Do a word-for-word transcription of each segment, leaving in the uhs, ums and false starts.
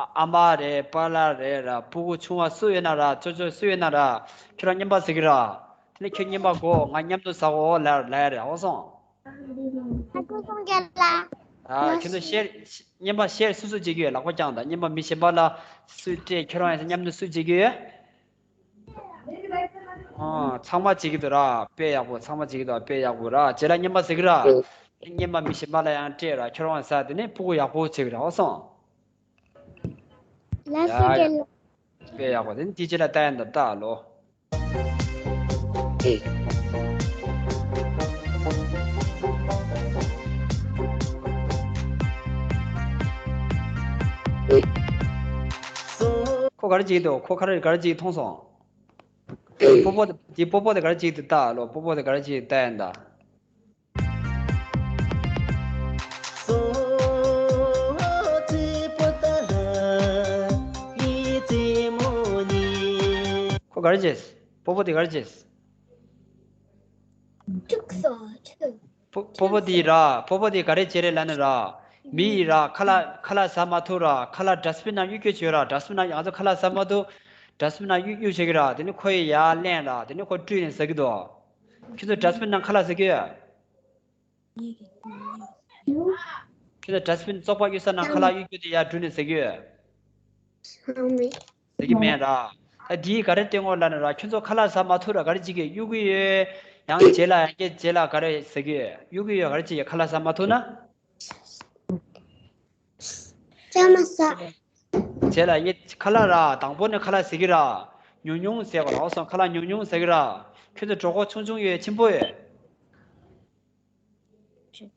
ཨ་ཨ་མ་རེད། པཱ་ལགས་རེད་ར། སྤུ་གུ་ཆུང་བ་སུ་ཡོད་ན་ར། ཅོ་ཅོ་སུ་ཡོད་ན་ར། ཁྱོད་རང་རྔན་པ་ཟ་གི་ར། དེ་ནས་ཁྱོད་རྔན་པ་དགོས། ང་མཉམ་དུ་ཟ་གོ་ལ་ལ་རེད། འོ་སོང་། ཨ་ཁུ་སོང་རྒྱལ་ལ། ཨ་ཁྱོད་ཚོ་ཤེར། རྔན་པ་ཤེར་སུ་སུ་བྱེད་ཀྱི་ཡོད། ལག་པ་བརྐྱངས་དང་། རྔན་པ་མི་གཞན་པ་ལ་སུས་སྤྲད། ཁྱོད་རང་ཡང་མཉམ་དུ་སུས་བྱེད་ཀྱི་ཡོད། ཨ་ཚང་མ་བྱེད་ཀྱི་འདུག་ར། དཔེ་ཡག་པོ། ཚང་མ་བྱེད་ཀྱི་འདུག་དཔེ་ཡག་པོ་ར། རྗེས་ལ་རྔན་པ་ཟ་གི་ར། རྔན་པ་མི་གཞན་པ་ལ་ཡང་སྤྲད་ར། ཁྱོད་རང་ཡང་ཟ། དེ་ནས་སྤུ་གུ་ཡག་པོ་བྱེད་ཀྱི་ར། འོ་སོང་། ལགས་སོ་རྒྱལ་ལགས། དཔེ་ཡག་པོ། དེ་ནི་དེ་རྗེས་ལ་ལྟ་ཡ་འདི་ལྟ་ལོ། ཁོ་ག་རེ་བྱེད་ཀྱི་འདུག་ཁོ་ག་རེ་ག་རེ་བྱེད་ཀྱི་མཐོང་སོང་། སྤོ་སྤོ་དེ། སྤོ་སྤོ་དེ་ག་རེ་བྱེད་ཀྱི་འདུག་ལྟ་ལོ། སྤོ་སྤོ་དེ་ག་རེ་བྱེད་ཀྱི་འདུག་ལྟ་ཡ་འདི། ཁོ་ག་རེ་བྱེད། སྤོ་སྤོ་དེ་ག་རེ་བྱེད། སྤོ་སྤོ་སྤོ་དེ་ར། སྤོ་སྤོ་དེ་ག་རེ་བྱེད་རེད་ལབ་ན་ར། མི་ཡིས་ར་ཁ་ལག་ཁ་ལག་ཟ་མ་ཐུབ་ར། ཁ་ལག་ཌ་སི་བིན་ནང་གཡུག་རྒྱུ་བྱོས་ར། ཌ་སི་བིན་ནང་ང་ཚོ་ཁ་ལག་ཟ་མ་ཐུབ། ཌ་སི་བིན་ནང་གཡུག་གཡུག་བྱེད་ཀྱི་ར། དེ་ནི་ཁོ་ཡི་ཡར་ལེན་ར། དེ་ནི་ཁོ་བཀྲུས་ནས་ཟ་གི་འདུག་ཁྱོད་ཚོ་ཌ་སི་བིན་ནང་ཁ་ལག་ཟ་གི་ཡོད། ཁྱོད་ཚོ་ཌ་སི་བིན་བཙོག་པ་གཡུག་ས་ནང་ཁ་ལག་གཡུག་རྒྱུ་དེ་ཡར་བཀྲུས་ནས་ཟ་གི་ཡོད། ཟ་གི་མེད་ར། ད་འདིས་ག་རེ་སྟོན་གོ་ལབ་ན་ར། ཁྱོད་ཚོ་ཁ་ལག་ཟ་མ་ཐུབ་ར། ག་རེ་བྱེད་ཀྱི་ཡོད། གཡུག་གི་ཡོད། ཡང་རྗེས་ལ་ཡང་བསྐྱར་རྗེས་ལ་ག་རེ་ཟ་གི་ཡོད། གཡུག་གི་ཡོད། ག་རེ་བྱེད་ཀྱི། ཁ་ལག་ཟ་མ་ཐུབ་ན། ཅང་མ་ཟ། རྗེས་ལ་ཡེ་ཁ་ལག་ར། དང་པོ་ནས་ཁ་ལག་ཟ་གི་ར། ཉུང་ཉུང་ཟ་གོ་ར། འོ་སོང་། ཁ་ལག་ཉུང་ཉུང་ཟ་གི་ར། ཁྱོད་ཚོ་གྲོད་ཁོག་ཆུང་ཆུང་ཡོད། ཆེན་པོ་ཡོད།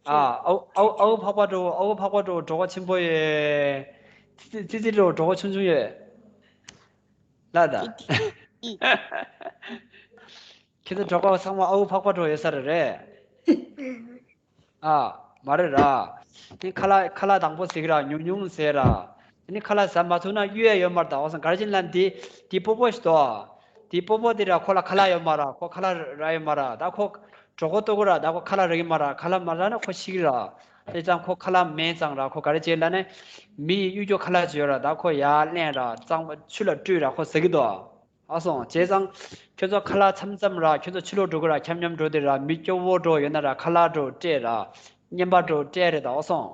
ཨ་ཨའུ་ཨའུ་ཨའུ་ཕག་པ་འགྲོ། ཨའུ་ཕག་པ་འགྲོ། གྲོད་ཁོག་ཆེན་པོ་ཡོད། ཙི་ཙི་ཙི་འགྲོ། གྲོད་ཁོག་ཆུང་ཆུང་ཡོད། ལ་ད། ཁྱེད་ཚོ་གྲོད་ཁོག་ཚང་མ་ཨའུ་ཕག་པ་འགྲོ་ཡོད་ས་རེད། རེད། ཨ་མ་རེད་ར། དེ་ཁ་ལག་ཁ་ལག་དང་པོ་ཟ་གི་ར། ཉུང་ཉུང་ཟ་ར། དེ་ནི་ཁ་ལག་ཟ་མ་ཐུབ་ན་གཡུག་ཡ་ཡོད་མ་རེད། ད་འོ་སོང་། ག་རེ་བྱེད་ལབ་ན་འདི་འདི་སྤོ་སྤོ་ཞིག་འདུག་འདི་སྤོ་སྤོ་དེ་ར། ཁོ་ལ་ཁ་ལག་ཡོད་མ་ར། ཁོ་ཁ་ལག་རག་ཡོད་མ་ར། ད་ཁོ་གྲོད་ཁོག་ལྟོགས་གི་ར། ད་ཁོ་ཁ་ལག་རག་གི་མ་ར། ཁ་ལག་མ་རག་ན་ཁོ་ཤི་གི་ར། དེ་ཙང་ཁོ་ཁ་ལག་མེད་ཙང་ར། ཁོ་ག་རེ་བྱེད་ལབ་ན། མི་ཡི་གཡུག་རྒྱུ་ཁ་ལག་ཅིག་ཡོད་ར། ད་ཁོ་ཡར་ལེན་ར། གཙང་མ་ཆུ་ལ་བཀྲུས་ར། ཁོ་ཟ་གི་འདུག་འོ་སོང་། བྱས་ཙང་ཁྱོད་ཚོ་ཁ་ལག་མཚམས་མཚམས་ར། ཁྱོད་ཚོ་ཕྱི་ལོགས་འགྲོ་གི་ར། འཁྱམ་འཁྱམ་འགྲོ་དེ་ར། མི་སྐྱོ་བོ་འགྲོ་ཡོད་ན་ར། ཁ་ལག་འགྲོ་སྤྲད་ར། རྔན་པ་འགྲོ་སྤྲད་རེད། ད་འོ་སོང་།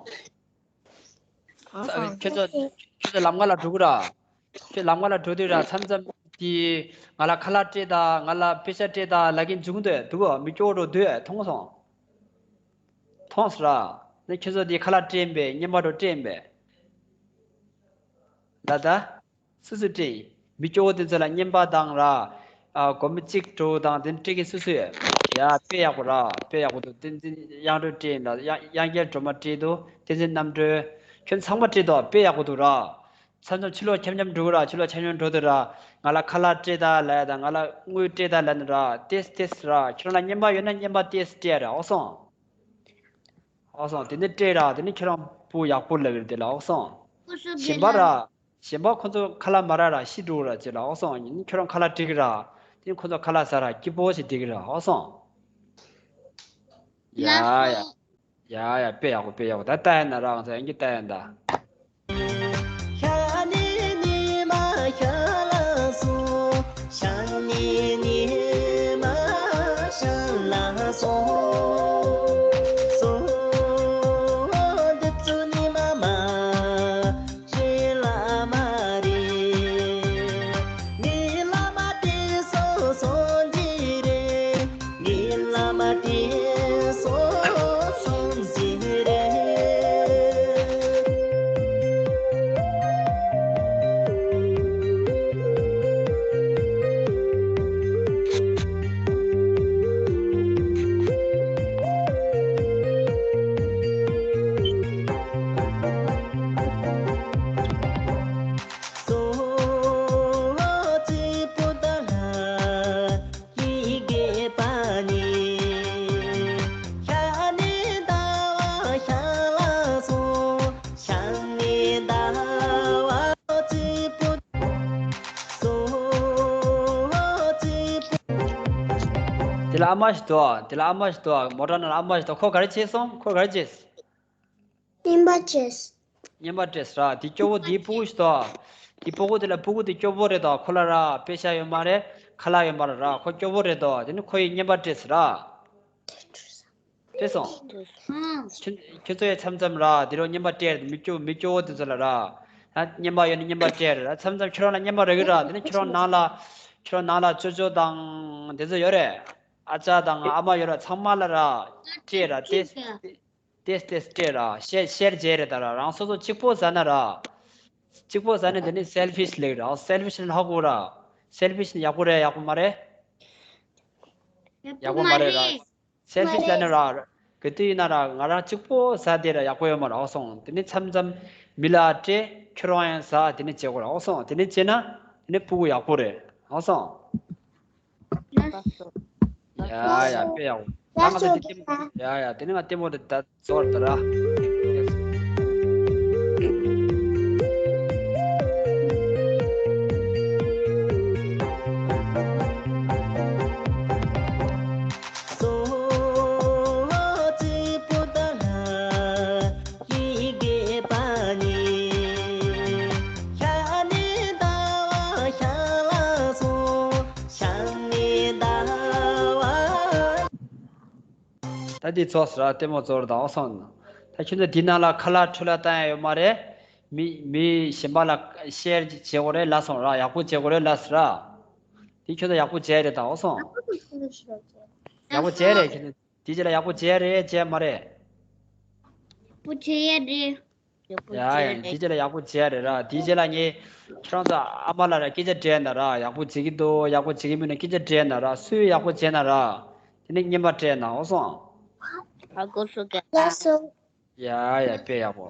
ཁྱོད་ཚོ་ཁྱོད་ཚོ་ལམ་ཁ་ལ་འགྲོ་གི་ར། ཁྱོད་ལམ་ཁ་ལ་འགྲོ་དུས་ར། མཚམས་མཚམས་དེ་ང་ལ་ཁ་ལག་སྤྲད་དང་། ང་ལ་པེ་ས་སྤྲད་དང་ལབ་མཁན་བྱུང་འདུག་འདུག་མི་སྐྱོ་བོ་འགྲོ་འདུག་མཐོང་སོང་། མཐོང་སོང་ར། ནི་ཁྱོད་ཚོ་དེ་ཁ་ལག་སྤྲད་པས། རྔན་པ་འགྲོ་སྤྲད་པས། ལ་ད། སུ་སུ་སྤྲད་ཡིན། མི་སྐྱོ་བོ་དེ་ཚོ་ལ་རྔན་པ་དང་ར། ཨ་སྒོར་མོ་གཅིག་དྲུག་དང་དེ་སྤྲད་མཁན་སུ་སུ་ཡོད། ཡ་དཔེ་ཡག་པོ་ར། དཔེ་ཡག་པོ་འདུག་བསྟན་འཛིན་དབྱངས་སྒྲོན་སྤྲད་ཡིན་ད། དབྱངས་དབྱངས་རྒྱལ་སྒྲོལ་མ་སྤྲད་འདུག་བསྟན་འཛིན་རྣམ་གྲོལ། ཁྱོད་ཚང་མ་སྤྲད་འདུག་དཔེ་ཡག་པོ་འདུག་ར། མཚམས་མཚམས་ཕྱི་ལོགས་འཁྱམ་འཁྱམ་འགྲོ་གི་ར། ཕྱི་ལོགས་འཁྱམ་འཁྱམ་འགྲོ་དུས་ར། ང་ལ་ཁ་ལག་སྤྲད་དང་ལབ་ཡ་དང་། ང་ལ་དངུལ་སྤྲད་དང་ལབ་ན་ར། ཏེས་ཏེས་ར། ཁྱོད་རང་ལ་རྔན་པ་ཡོད་ན་རྔན་པ་ཏེས་སྤྲད་ར། འོ་སོང་། འོ་སོང་། དེ་ནས་སྤྲད་ར། དེ་ནས་ཁྱོད་རང་སྤུ་ཡག་པོ་ལབ་ཀྱི་རེད། དེ་ལ་འོ་སོང་། སྐུ་གཟུགས་གཞན་པ་ར། གཞན་པ་ཁོ་ཚོ་ཁ་ལག་མ་རག་ར། ཤི་འགྲོ་ར་ཅེ་ལ་འོ་སོང་། ཁྱོད་རང་ཁ་ལག་སྤྲད་ཀྱི་ར། དེ་ཁོ་ཚོ་ཁ་ལག་ཟ་ར། སྐྱིད་པོ་ཞིག་བསྡད་ཀྱི་ར། འོ་སོང་། ཡ་ཡ། ཡ་ཡ། དཔེ་ཡག་པོ། དཔེ་ཡག་པོ། ད་ལྟ་ཡ་ན་རང་ཚོ་ཡང་གི་ལྟ་ཡ་ད། དེ་ལ་ཨ་མ་ཞིག་འདུག་དེ་ལ་ཨ་མ་ཞིག་འདུག་མོ་ཊ་ནང་ལ་ཨ་མ་ཞིག་འདུག་ཁོ་ག་རེ་བྱས་སོང་། ཁོ་ག་རེ་བྱས། རྔན་པ་བྱས། བརྙན་པར་སྤྲད་ཟེར་ར། དེ་སྐྱོ་བོ་དེའི་སྤུ་གུ་ཞིག་དང་། དེ་སྤུ་གུ་དེ་ལ་སྤུ་གུ་དེ་སྐྱོ་བོ་རེད་དང་། ཁོ་ལ་ར་དཔེ་ཤ་ཡོད་མ་རེད། ཁ་ལག་ཡོད་མ་རེད་ར། ཁོ་སྐྱོ་བོ་རེད་དང་། དེ་ནི་ཁོ་ཡི་བརྙན་པར་སྤྲད་ཟེར་ར། དེ་སོང་། ཁྱོད་ཁྱོད་ཚོ་ཡ་མཚམས་མཚམས་ར་དེ་རུ་བརྙན་པར་སྤྲད། མི་སྐྱོ་མི་སྐྱོ་བོ་དེ་ཚོ་ལ་ར། ད་བརྙན་པར་ཡོད་ན་བརྙན་པར་སྤྲད་ར། མཚམས་མཚམས་ཁྱོད་རང་ལ་བརྙན་པར་རག་གི་ར། དེ་ནི་ཁྱོད་རང་ནང་ལ་ཁྱོད་རང་ནང་ལ་ཅོ་ཅོ་དང་དེ་ཚོ་ཡོད་རེད། ཨ་ཅག་དང་ཨ་མ་ཡོད་ར། ཚང་མ་ལ་ར་སྤྲད་ར། དེ་དེ་དེ་སྤྲད་ར། ཤེར་ཤེར་བྱས་རེད་ད་ར། རང་སོ་སོ་གཅིག་པོ་ཟ་ན་ར། གཅིག་པོ་ཟ་ན་དེ་ནི་selfish ལེགས་ར། selfish ནི་ཧ་གོ་ར། selfish ནི་ཡག་པོ་རེད་ཡག་པོ་མ་རེད། ཡག་པོ་མ་རེད་ར། selfish ལ་ནི་ར། ག་དུས་ཡིན་ན་ར་ང་རང་གཅིག་པོ་ཟ་དེ་ར་ཡག་པོ་ཡོད་མ་རེད། ཨོ་སོང་། དེ་ནི་མཚམས་མཚམས་མི་ལ་སྤྲད། ཁྱོད་རང་ཡང་ཟ། དེ་ནི་བྱེད་དགོས་ར། ཨོ་སོང་། དེ་ནི་བྱེད་ན་དེ་ནི་ཕྲུ་གུ་ཡག་པོ་རེད། ཨོ་སོང་། ཡ་ཡ་དཔེ་ཡག་པོ། ད་ང་ཚོ་དེ་ལྟད་མོ། ཡ་ཡ་དེ་ནི་ང་ལྟད་མོ་དེ་ད་ཚོར་ད་ར། ད་འདི་ཚོགས་ཟེར་ར། ལྟད་མོ་ཚོར་དང་། ཨོ་སོང་། ད་ཁྱོད་ཚོ་འདི་ནང་ལ་ཁ་ལག་འཕྲུལ་ལ་བཏང་ཡ་ཡོད་མ་རེད། མི་མི་གཞན་པ་ལ་ཤེར་བྱེད་དགོས་རེད་ལབ་སོང་ར། ཡག་པོ་བྱེད་དགོས་རེད་ལབ་ཟེར་ར། འདི་ཁྱོད་ཚོ་ཡག་པོ་བྱས་རེད་ད། ཨོ་སོང་། ཡག་པོ་བྱས་རེད། ཁྱོད་ཚོ་འདི་རྗེས་ལ་ཡག་པོ་བྱས་རེད་བྱས་མ་རེད། ཡག་པོ་བྱས་ཡ་རེད། ཡག་པོ་ཡ་ཡ་བྱས་རེད། དེ་རྗེས་ལ་ཡག་པོ་བྱས་རེད་ར། དེ་རྗེས་ལ་ངས་ཁྱེད་རང་ཚོ་ཨ་མ་ལ་ར་སྐད་ཆ་དྲིས་ན་ར། ཡག་པོ་བྱེད་ཀྱི་འདུག་ཡག་པོ་བྱེད་ཀྱི་མིན་ན་སྐད་ཆ་དྲིས་ན་ར། སུས་ཡག་པོ་བྱས་ན་ར། དེ་ནས་བརྙན་པར་སྤྲད་ན། ཨོ་སོང་། ཨ་ཀོ་སུ་ཀ་ལགས་སོ། ཡ་ཡ་དཔེ་ཡག་པོ།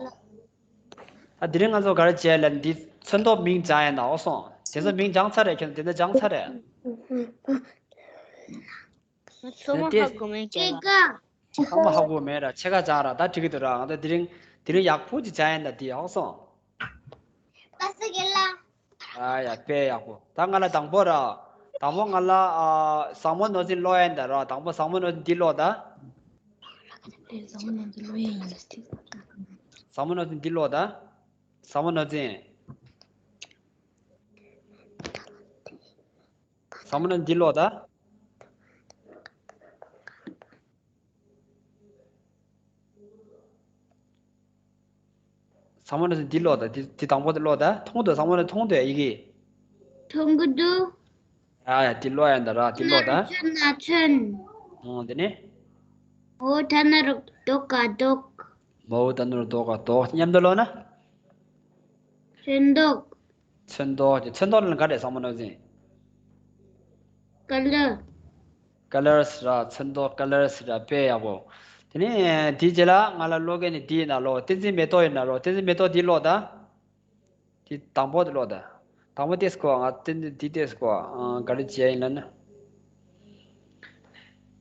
ད་དེ་རིང་ང་ཚོ་ག་རེ་བྱས་ལབ་ན། འདི་ཚོན་མདོག་མིང་སྦྱང་ཡ་ན། ཨོ་སོང་། དེ་ཚོ་མིང་སྦྱངས་ཚར་རེད། ཁྱོད་དེ་ཚོ་སྦྱངས་ཚར་རེད། ཚང་མ་ཧ་གོ་མེད་ཀྱང་། ཚང་མ་ཧ་གོ་མེད་ར། ཕྱེད་ཀ་སྦྱངས་ར། ད་འགྲིག་གི་འདུག་ར། ང་ད་དེ་རིང་དེ་རིང་ཡག་པོ་ཅིག་སྦྱངས་ཡིན་ད་འདི། ཨོ་སོང་། ཨ་ཡ་དཔེ་ཡག་པོ། ད་ང་ལ་དང་པོ་ར། དང་པོ་ང་ལ་ཨ་ཟབ་མོ་ནོར་འཛིན་ཀློག་ཡ་ཡིན་ད་ར། དང་པོ་ཟབ་མོ་ནོར་འཛིན་འདི་ཀློག་ད། ཟབ་མོ་ནོར་འཛིན་ཀློག་ཡ་ཡིན་ད། ཟབ་མོ་ནོར་འཛིན་འདི་ཀློག་ད། ཟབ་མོ་ནོར་འཛིན། ཟབ་མོ་ནོར་འཛིན་འདི་ཀློག་ད། ཟབ་མོ་ནོར་འཛིན་འདི་ཀློག་ད། འདི་འདི་དང་པོ་དེ་ཀློག་ད། མཐོང་འདུག་ཟབ་མོ་ནོར་འཛིན་མཐོང་འདུག་ཡི་གེ། མཐོང་གི་འདུག་ཡ་ཡ་འདི་ཀློག་ཡ་ཡིན་ད་ར། འདི་ཀློག་ད། ཚོན་ན་ཚོན། ཨོ་དེ་ནས། འོ་ད་ན་རོ་དོ་ག་མདོག་མའོ་ད་ན་རོ་དོ་ག་མདོག་མཉམ་དུ་ཀློག་ན། ཚོན་མདོག་ཚོན་མདོག་ཅེས། ཚོན་མདོག་ལ་ག་རེ་ཟབ་མོ་ནོར་འཛིན། ཀ་ལར། ཀ་ལར་ཟེར་ར། ཚོན་མདོག་ཀ་ལར་ཟེར་ར། དཔེ་ཡག་པོ། དེ་ནས་དེའི་རྗེས་ལ་ང་ལ་ཀློག་མཁན་ནི་འདི་ཡིན་ན་ཀློག་བསྟན་འཛིན་མེ་ཏོག་ཡིན་ན་ཀློག་བསྟན་འཛིན་མེ་ཏོག་འདི་ཀློག་ད། འདི་དང་པོ་དེ་ཀློག་ད། དང་པོ་དེ་ཀློག་ང་བསྟན་འཛིན་འདི་དེ་ཀློག་ཨང་ག་རེ་བྱས་ཡིན་ལབ་ན།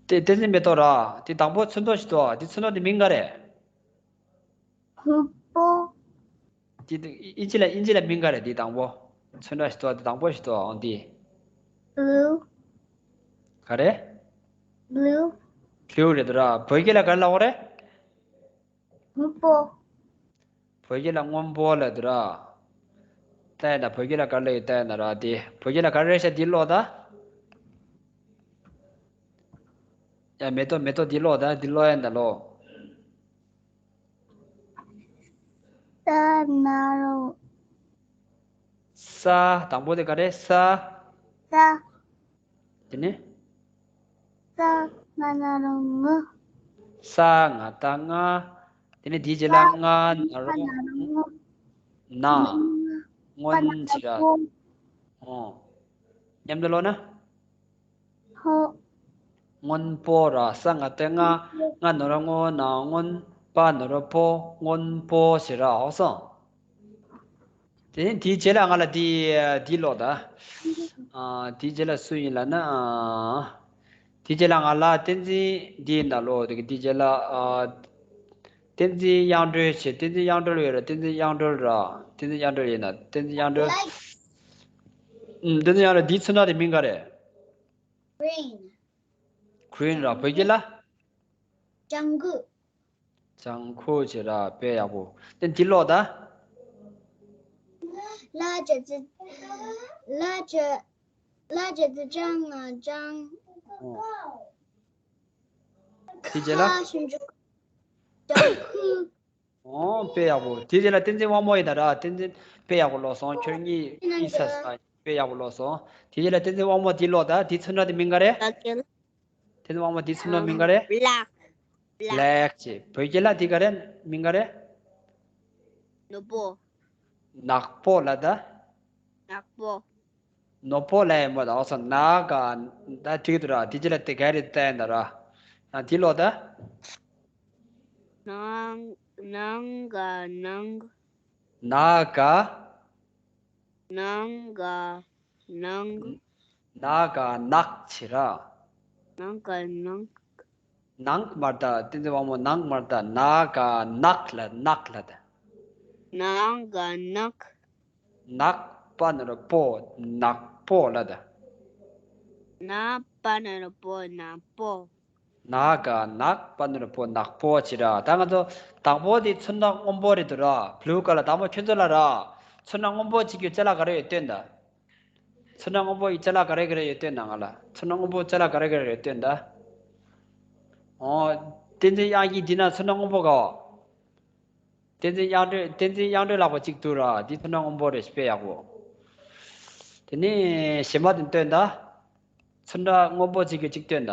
དེ་བསྟན་འཛིན་མེ་ཏོག་ར། དེ་དང་པོ་ཚོན་མདོག་ཞིག་འདུག་དེ་ཚོན་མདོག་དེ་མིང་ག་རེ། ཕུར་བུ། དེ་དེ་ཨིན་ཇི་ལ་ཨིན་ཇི་ལ་མིང་ག་རེ། དེ་དང་པོ་ཚོན་ཁྲ་ཞིག་འདུག་དེ་དང་པོ་ཞིག་འདུག་ཨང་དེ། Blue། ག་རེ། Blue། Blue་རེད་འདུག་ར། བོད་སྐད་ལ་ག་རེ་ལབ་དགོས་རེད། སྔོན་པོ། བོད་སྐད་ལ་སྔོན་པོ་ལབ་འདུག་ར། ལྟ་ཡིན་ད། བོད་སྐད་ལ་ག་རེ་ལབ་ཡོད་ལྟ་ཡིན་ན་ར། དེ་བོད་སྐད་ལ་ག་རེ་རེད་ཤག་འདི་ཀློག་ད། ཡ་མེ་ཏོག་མེ་ཏོག་འདི་ཀློག་ད། འདི་ཀློག་ཡ་ཡིན་ད་ཀློག་ས་ན་རོ། ས། དང་པོ་དེ་ག་རེ། ས། ས། དེ་ནས། ས་ང་ན་རོ་ངུ། ས་ང་བཏགས་སྔ། དེ་ནས་དེའི་རྗེས་ལ་ང་ན་རོ་ང་ན་རོ་ངུ། ན། སྔོན་ཟེར་ར། ཨོ། མཉམ་དུ་ཀློག་ན། ཧོ། སྔོན་པོ་ར། ས་ང་བཏགས་སྔ། སྔ་ན་རོ་སྔོ། ན་སྔོན། པ་ན་རོ་པོ། སྔོན་པོ་ཟེར་ར། ཨོ་སོང་། དེ་ནས་དེའི་རྗེས་ལ་ང་ལ་འདི་འདི་ཀློག་ད། ཨ་དེའི་རྗེས་ལ་སུ་ཡིན་ལབ་ན། ཨ་དེའི་རྗེས་ལ་ང་ལ་བསྟན་འཛིན་འདི་ཡིན་ད་ཀློག་དེ་གི་དེའི་རྗེས་ལ་ཨ་བསྟན་འཛིན་དབྱངས་སྒྲོལ་བྱས། བསྟན་འཛིན་དབྱངས་སྒྲོལ་ཡོད་ར། བསྟན་འཛིན་དབྱངས་སྒྲོལ་ར། བསྟན་འཛིན་དབྱངས་སྒྲོལ་ཡིན་ན་བསྟན་འཛིན་དབྱངས་སྒྲོལ། ཨུམ། བསྟན་འཛིན་དབྱངས་སྒྲོལ་འདིའི་ཚོན་མདོག་དེ་མིང་ག་རེ། Green། Green་ར། བོད་སྐད་ལ། ལྗང་གུ། ལྗང་ཁུ་བྱས་ར། དཔེ་ཡག་པོ། དེ་འདི་ཀློག་ད། ལ་ཇ་ཙི། ལ་ཇ། ལ་ཇ་ཙི་ཅང་ང་ཅང་། ཨོ། དེ་རྗེས་ལ། ཁ་ཞབས་ཀྱུ་ཇང་ཁུ། ཨོ། དཔེ་ཡག་པོ། དེ་རྗེས་ལ་བསྟན་འཛིན་དབང་མོ་ཡིན་ད་ར། བསྟན་འཛིན་དཔེ་ཡག་པོ་ཀློག་སོང་། ཁྱོད་གཉིས་ཨི་ས་ས་དཔེ་ཡག་པོ་ཀློག་སོང་། དེ་རྗེས་ལ་བསྟན་འཛིན་དབང་མོ་དེ་ཀློག་ད། དེ་ཚོན་ཁྲ་དེ་མིང་ག་རེ། ལ་ཀེལ། བསྟན་འཛིན་དབང་མོ་དེ་ཚོན་ཁྲ་མིང་ག་རེ། བྷེ་ལེག། བྷེ་ལེག་བྱས། བོད་སྐད་ལ་དེ་ག་རེ། མིང་ག་རེ། ནག་པོ། ནག་པོ་ལ་ད། ནག་པོ། ནག་པོ་ལ་ཡིན་པ་ད། ཨོ་སོ། ན་ག་ད་འགྲིག་འདུག་ར། དེ་རྗེས་ལ་དེ་ག་རེ་བལྟས་ཡིན་ད་ར། ཡང་དེ་ཀློག་ད། ནང་། ནང་ག་ནང་། ན་ག་ནང་ག་ནང་། ན་ག་ནག་བྱས་ར། ནང་ག་ནང་། ནང་མ་རེད་ད། བསྟན་འཛིན་དབང་མོ། ནང་མ་རེད་ད། ན་ག་ནག་ལ། ནག་ལ་ད། ནང་ག་ནག་ནག་པ་ན་རོ་པོ། ནག་པོ་ལ་ད། ན་པ་ན་རོ་པོ། ནག་པོ། ན་ག་ནག་པ་ན་རོ་པོ། ནག་པོ་བྱས་ར། ད་ང་ཚོ་དང་པོ་དེ་ཚོན་ཁྲ་སྔོན་པོ་རེད་འདུག་ར། བྷུ་ལུ་ཀ་ལར། དང་པོ་ཁྱོད་ཚོ་ལ་ར། ཚོན་ཁྲ་སྔོན་པོ་གཅིག་གི་ཅ་ལག་ག་རེ་ཡོད་སྟོན་ད། ཚོན་ཁྲ་སྔོན་པོ་ཡི་ཅ་ལག་ག་རེ་ག་རེ་ཡོད་སྟོན་ད། ང་ལ་ཚོན་ཁྲ་སྔོན་པོ་ཅ་ལག་ག་རེ་ག་རེ་ཡོད་སྟོན་ད། ཨོ། བསྟན་འཛིན་དབྱངས་སྐྱིད། འདི་ན་ཚོན་ཁྲ་སྔོན་པོ་ག་བ། བསྟན་འཛིན་དབྱངས་སྒྲོན། བསྟན་འཛིན་དབྱངས་སྒྲོན་ལག་པ་གཅིག་འདུག་ར། འདི་ཚོན་ཁྲ་སྔོན་པོ་རེད། དཔེ་ཡག་པོ། དེ་ནས་གཞན་པ་དེ་སྟོན་ད། ཚོན་ཁྲ་སྔོན་པོ་གཅིག་གི་གཅིག་སྟོན་ད།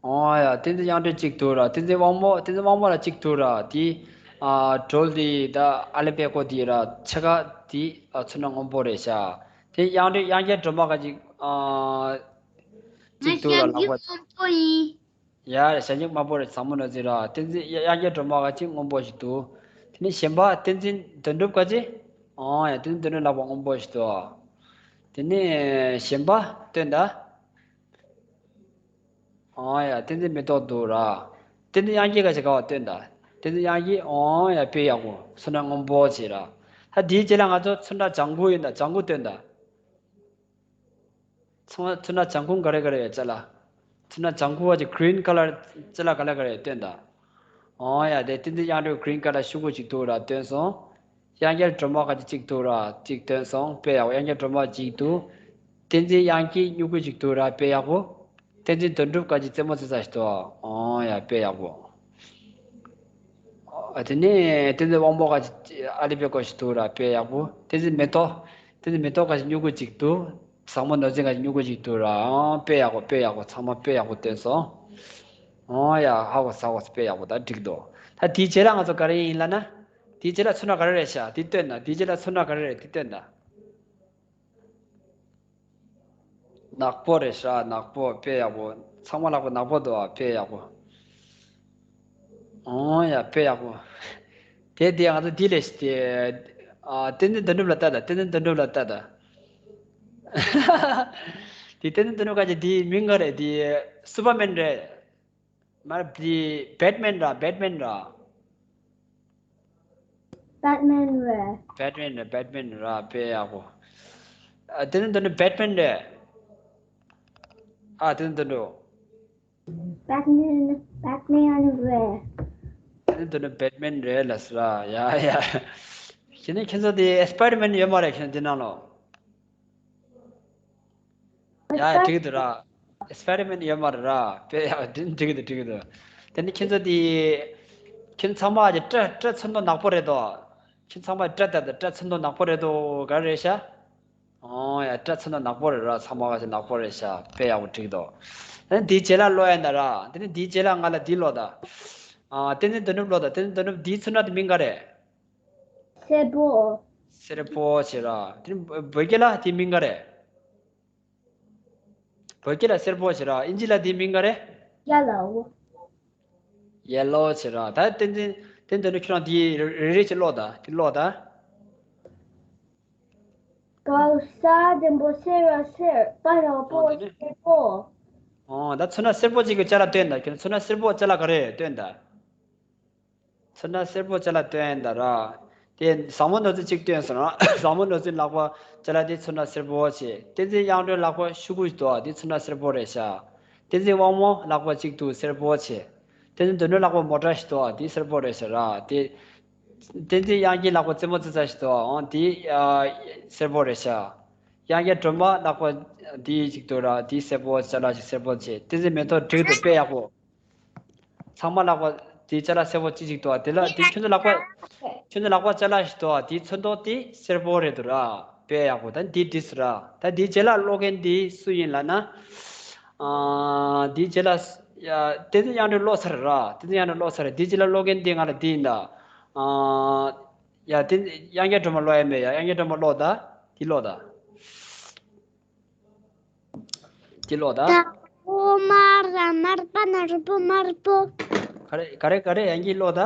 ཨོ་ཡ། བསྟན་འཛིན་དབྱངས་སྒྲོན་གཅིག་འདུག་ར། བསྟན་འཛིན་དབང་མོ། བསྟན་འཛིན་དབང་མོ་ལ་གཅིག་འདུག་ར། དེ། ཨ། སྒྲོལ་དེ་ད་ཨ་ལེ་པེ་ཀོ་དེ་ར། ཕྱེད་ཀ་དེ། ཨ། ཚོན་ཁྲ་སྔོན་པོ་རེད་ཤག་དེ་དབྱངས་སྒྲོན། དབྱངས་སྒྲོན་སྒྲོལ་མ་ག་ཅིག་ཨ། གཅིག་འདུག་ར། ལག་པ། ཡ། ཞལ་མཇུག་དམར་པོ་རེད། ཚང་མ་ནོར་ཟིན་ར། བསྟན་འཛིན་དབྱངས་སྒྲོལ་སྒྲོལ་མ་ག་ཅིག་སྔོན་པོ་ཞིག་འདུག་དེ་ནས་གཞན་པ་བསྟན་འཛིན་དོན་གྲུབ་ག་ཅིག་ཨང་། ཡ། བསྟན་འཛིན་དོན་གྲུབ་ལག་པ་སྔོན་པོ་ཞིག་འདུག་དེ་ནས་གཞན་པ་སྟོན་ད། ཨང་། ཡ། བསྟན་འཛིན་མེ་ཏོག་འདུག་ར། བསྟན་འཛིན་དབྱངས་སྐྱིད་ག་ཅིག་ག་བ་སྟོན་ད། བསྟན་འཛིན་དབྱངས་སྐྱིད། ཨང་། ཡ། དཔེ་ཡག་པོ། ཚོན་ཁྲ་སྔོན་པོ་བྱས་ར། ད་དེའི་རྗེས་ལ་ང་ཚོ་ཚོན་ཁྲ་ལྗང་གུ་ཡིན་ད། ལྗང་གུ་སྟོན་ད། ཚོན། ཚོན་ཁྲ་ལྗང་གུ་ག་རེ་ག་རེ་ཡོད་ཅ་ལག་ཚོན་ཁྲ་ལྗང་གུ་བ་ཅིག་green colour ཅ་ལག་ག་ལ་ག་རེ་ཡོད་སྟོན་ད། ཨོ་ཡ། དེ་བསྟན་འཛིན་དབྱངས་སྒྲོན་green colour ཤོག་གུ་ཅིག་འདུག་ར། སྟོན་སོང་། དབྱངས་སྒྲོལ་སྒྲོལ་མ་ག་ཅིག་ཅིག་འདུག་ར། ཅིག་སྟོན་སོང་། དཔེ་ཡག་པོ། དབྱངས་སྒྲོལ་སྒྲོལ་མ་ཅིག་འདུག་བསྟན་འཛིན་དབྱངས་སྐྱིད་སྨྱུ་གུ་ཅིག་འདུག་ར། དཔེ་ཡག་པོ། བསྟན་འཛིན་དོན་གྲུབ་ག་ཅིག་རྩེད་མོ་རྩེ་ས་ཞིག་འདུག་ཨོ་ཡ། དཔེ་ཡག་པོ། ཨ། དེ་ནས་བསྟན་འཛིན་དབང་མོ་ག་ཅིག་ཨ་ལེ་པེ་ཀོ་ཞིག་འདུག་ར། དཔེ་ཡག་པོ། བསྟན་འཛིན་མེ་ཏོག་བསྟན་འཛིན་མེ་ཏོག་ག་ཅིག་སྨྱུ་གུ་ཅིག་འདུག་བཟང་མོ་ནོར་འཛིན་ག་ཅིག་སྨྱུ་གུ་ཅིག་འདུག་ར། ཨང་། དཔེ་ཡག་པོ། དཔེ་ཡག་པོ། ཚང་མ་དཔེ་ཡག་པོ་སྟོན་སོང་། ཨང་། ཡ། ཧ་གོ་ས་གོ། དཔེ་ཡག་པོ། ད་འགྲིག་འདུག་ད་དེའི་རྗེས་ལ་ང་ཚོ་ག་རེ་ཡིན་ལབ་ན། དེའི་རྗེས་ལ་ཚོན་ཁྲ་ག་རེ་རེད་ཤག་དེ་སྟོན་ད། དེའི་རྗེས་ལ་ཚོན་ཁྲ་ག་རེ་རེད། དེ་སྟོན་ད། ནག་པོ་རེད་ཤག་ནག་པོ། དཔེ་ཡག་པོ། ཚང་མ་ལག་པ་ནག་པོ་འདུག་ཨ། དཔེ་ཡག་པོ། ཨོ་ཡ། དཔེ་ཡག་པོ། དེ་དེ་ང་ཚོ་འདི་ལས་ཤི་དེ། ཨ། བསྟན་འཛིན་དོན་གྲུབ་ལ་ལྟ་ད། བསྟན་འཛིན་དོན་གྲུབ་ལ་ལྟ་ད། དེ་བསྟན་འཛིན་དོན་གྲུབ་ག་ཅིག་དེའི་མིང་ག་རེད། དེ་སུ་པར་མན་རེད། མ་རེད། དེ་བེད་མན་ར། བེད་མན་ར། བེད་མན་རེད། བེད་མན་རེད། བེད་མན་ར། དཔེ་ཡག་པོ། ཨ། བསྟན་འཛིན་དོན་གྲུབ་བེད་མན་རེད། ཨ། བསྟན་འཛིན་དོན་གྲུབ། བེད་མན། བེད་མན་རེད། བསྟན་འཛིན་དོན་གྲུབ་བེད་མན་རེད་ལབ་སོང་ར། ཡ་ཡ། ཁྱེད་ནི་ཁྱེད་ཚོ་དེ་སྤའི་ཌར་མན་ཡོད་མ་རེད། ཁྱེད་འདི་ནང་ལོགས། ཡ་ཡ། འགྲིག་གི་འདུག་ར། སྤའི་ཌར་མན་ཡོད་མ་རེད་ར། དཔེ་ཡག་འགྲིག་གི་འདུག་འགྲིག་གི་འདུག་དེ་ནི་ཁྱེད་ཚོ་དེ། ཁྱེད་ཚང་མ་གི་སྐྲ། སྐྲ་ཚོན་མདོག་ནག་པོ་རེད་དོ། ཁྱེད་ཚང་མ་སྐྲ་ད་ད། སྐྲ་ཚོན་མདོག་ནག་པོ་རེད་དོ། ག་རེ་རེད་ཤག་ཨོ་ཡ། སྐྲ་ཚོན་མདོག་ནག་པོ་རེད་ར། ཚང་མ་ག་ཅིག་ནག་པོ་རེད་ཤག་དཔེ་ཡག་པོ་འགྲིག་འདུག་དེ་ནི་དེའི་རྗེས་ལ་ཀློག་ཡ་ཡིན་ད་ར། དེ་ནི་དེའི་རྗེས་ལ་ང་ལ་འདི་ཀློག་ད། ཨ། བསྟན་འཛིན་དོན་གྲུབ་ཀློག་ད། བསྟན་འཛིན་དོན་གྲུབ། འདིའི་ཚོན་ཁྲ་དེ་མིང་ག་རེད། སེར་པོ། སེར་པོ་བྱས་ར། དེ་ནི་བོད་སྐད་ལ་དེའི་མིང་ག་རེད། བོད་སྐད་ལ་སེར་པོ་བྱས་ར། ཨིན་ཇི་ལ་དེའི་མིང་ག་རེད། ཡེ་ལོ། ཡེ་ལོ་བྱས་ར། ད་བསྟན་འཛིན། བསྟན་འཛིན་དོན་གྲུབ། ཁྱོད་རང་དེ་རེ་རེ་བྱས་ཀློག་ད། དེ་ཀློག་ད། ག་ས་འཛིན་པོ་སེར་བ་སེར། པ་ར་པོ། ཨོ་དེ་ནི། སེར་པོ། ཨོ་ད་ཚོན་ཁྲ་སེར་པོ་གཅིག་གི་ཅ་ལག་སྟོན་ད། ཁྱོད་ཚོན་ཁྲ་སེར་པོ་ཅ་ལག་ག་རེ་སྟོན་ད། ཚོན་ཁྲ་སེར་པོ་ཅ་ལག་སྟོན་ད་ར། དེ་བཟང་མོ་ནོར་འཛིན་གཅིག་སྟོན་སོང་ར། བཟང་མོ་ནོར་འཛིན་ལག་པ་ཅ་ལག་དེ་ཚོན་ཁྲ་སེར་པོ་བྱས། བསྟན་འཛིན་དབྱངས་སྒྲོན་ལག་པ་ཤོག་གུ་ཞིག་འདུག་ཨ། དེ་ཚོན་ཁྲ་སེར་པོ་རེད་ཤག་བསྟན་འཛིན་དབང་མོ་ལག་པ་གཅིག་འདུག་སེར་པོ་བྱས། བསྟན་འཛིན་དོན་གྲུབ་ལག་པ་མོ་ཊ་ཞིག་འདུག་ཨ། དེ་སེར་པོ་རེད་ཤག་ར། དེ། བསྟན་འཛིན་དབྱངས་སྐྱིད་ལག་པ་རྩེད་མོ་རྩེ་ས་ཞིག་འདུག་ཨང་དེ་ཨ་སེར་པོ་རེད་ཤག་དབྱངས་སྐྱིད་སྒྲོལ་མ་ལག་པ་དེ་ཞིག་འདུག་ར། དེ་སེར་པོ་ཅ་ལག་ཞིག་སེར་པོ་བྱས། བསྟན་འཛིན་མེ་ཏོག་འགྲིག་འདུག་དཔེ་ཡག་པོ། ཚང་མ་ལག་པ་དེ་ཅ་ལག་སེར་པོ་ཅི་ཞིག་འདུག་དེ་ལ་དེ་ཁྱོད་ཚོ་ལག་པ་ཁྱོད་ཚོ་ལག་པ་ཅ་ལག་ཞིག་འདུག་དེ་ཚོན་མདོག་དེ་སེར་པོ་རེད་འདུག་ར། དཔེ་ཡག་པོ། ད་དེ་འགྲིག་སོང་ར། ད་དེ་རྗེས་ལ་ཀློག་མཁན་དེ་སུ་ཡིན་ལབ་ན། ཨ་དེ་རྗེས་ལ་ཡ་བསྟན་འཛིན་དབྱངས་སྒྲོལ་ཀློག་ཚར་ར། བསྟན་འཛིན་དབྱངས་སྒྲོལ་ཀློག་ཚར་ར། དེ་རྗེས་ལ་ཀློག་མཁན་དེ་ང་ལ་དེ་ཡིན་ད། ཨ་ཡ་དེ་དབྱངས་སྐྱིད་སྒྲོལ་མ་ཀློག་ཡ་མེད་ཡ། དབྱངས་སྐྱིད་སྒྲོལ་མ་ཀློག་ད། དེ་ཀློག་ད། དེ་ཀློག་ད། དྭོགས་མ་ར་དམར་པ་ན་རུ་པོ་དམར་པོ། ག་རེ་ག་རེ་ག་རེ། ཡང་གིས་ཀློག་ད།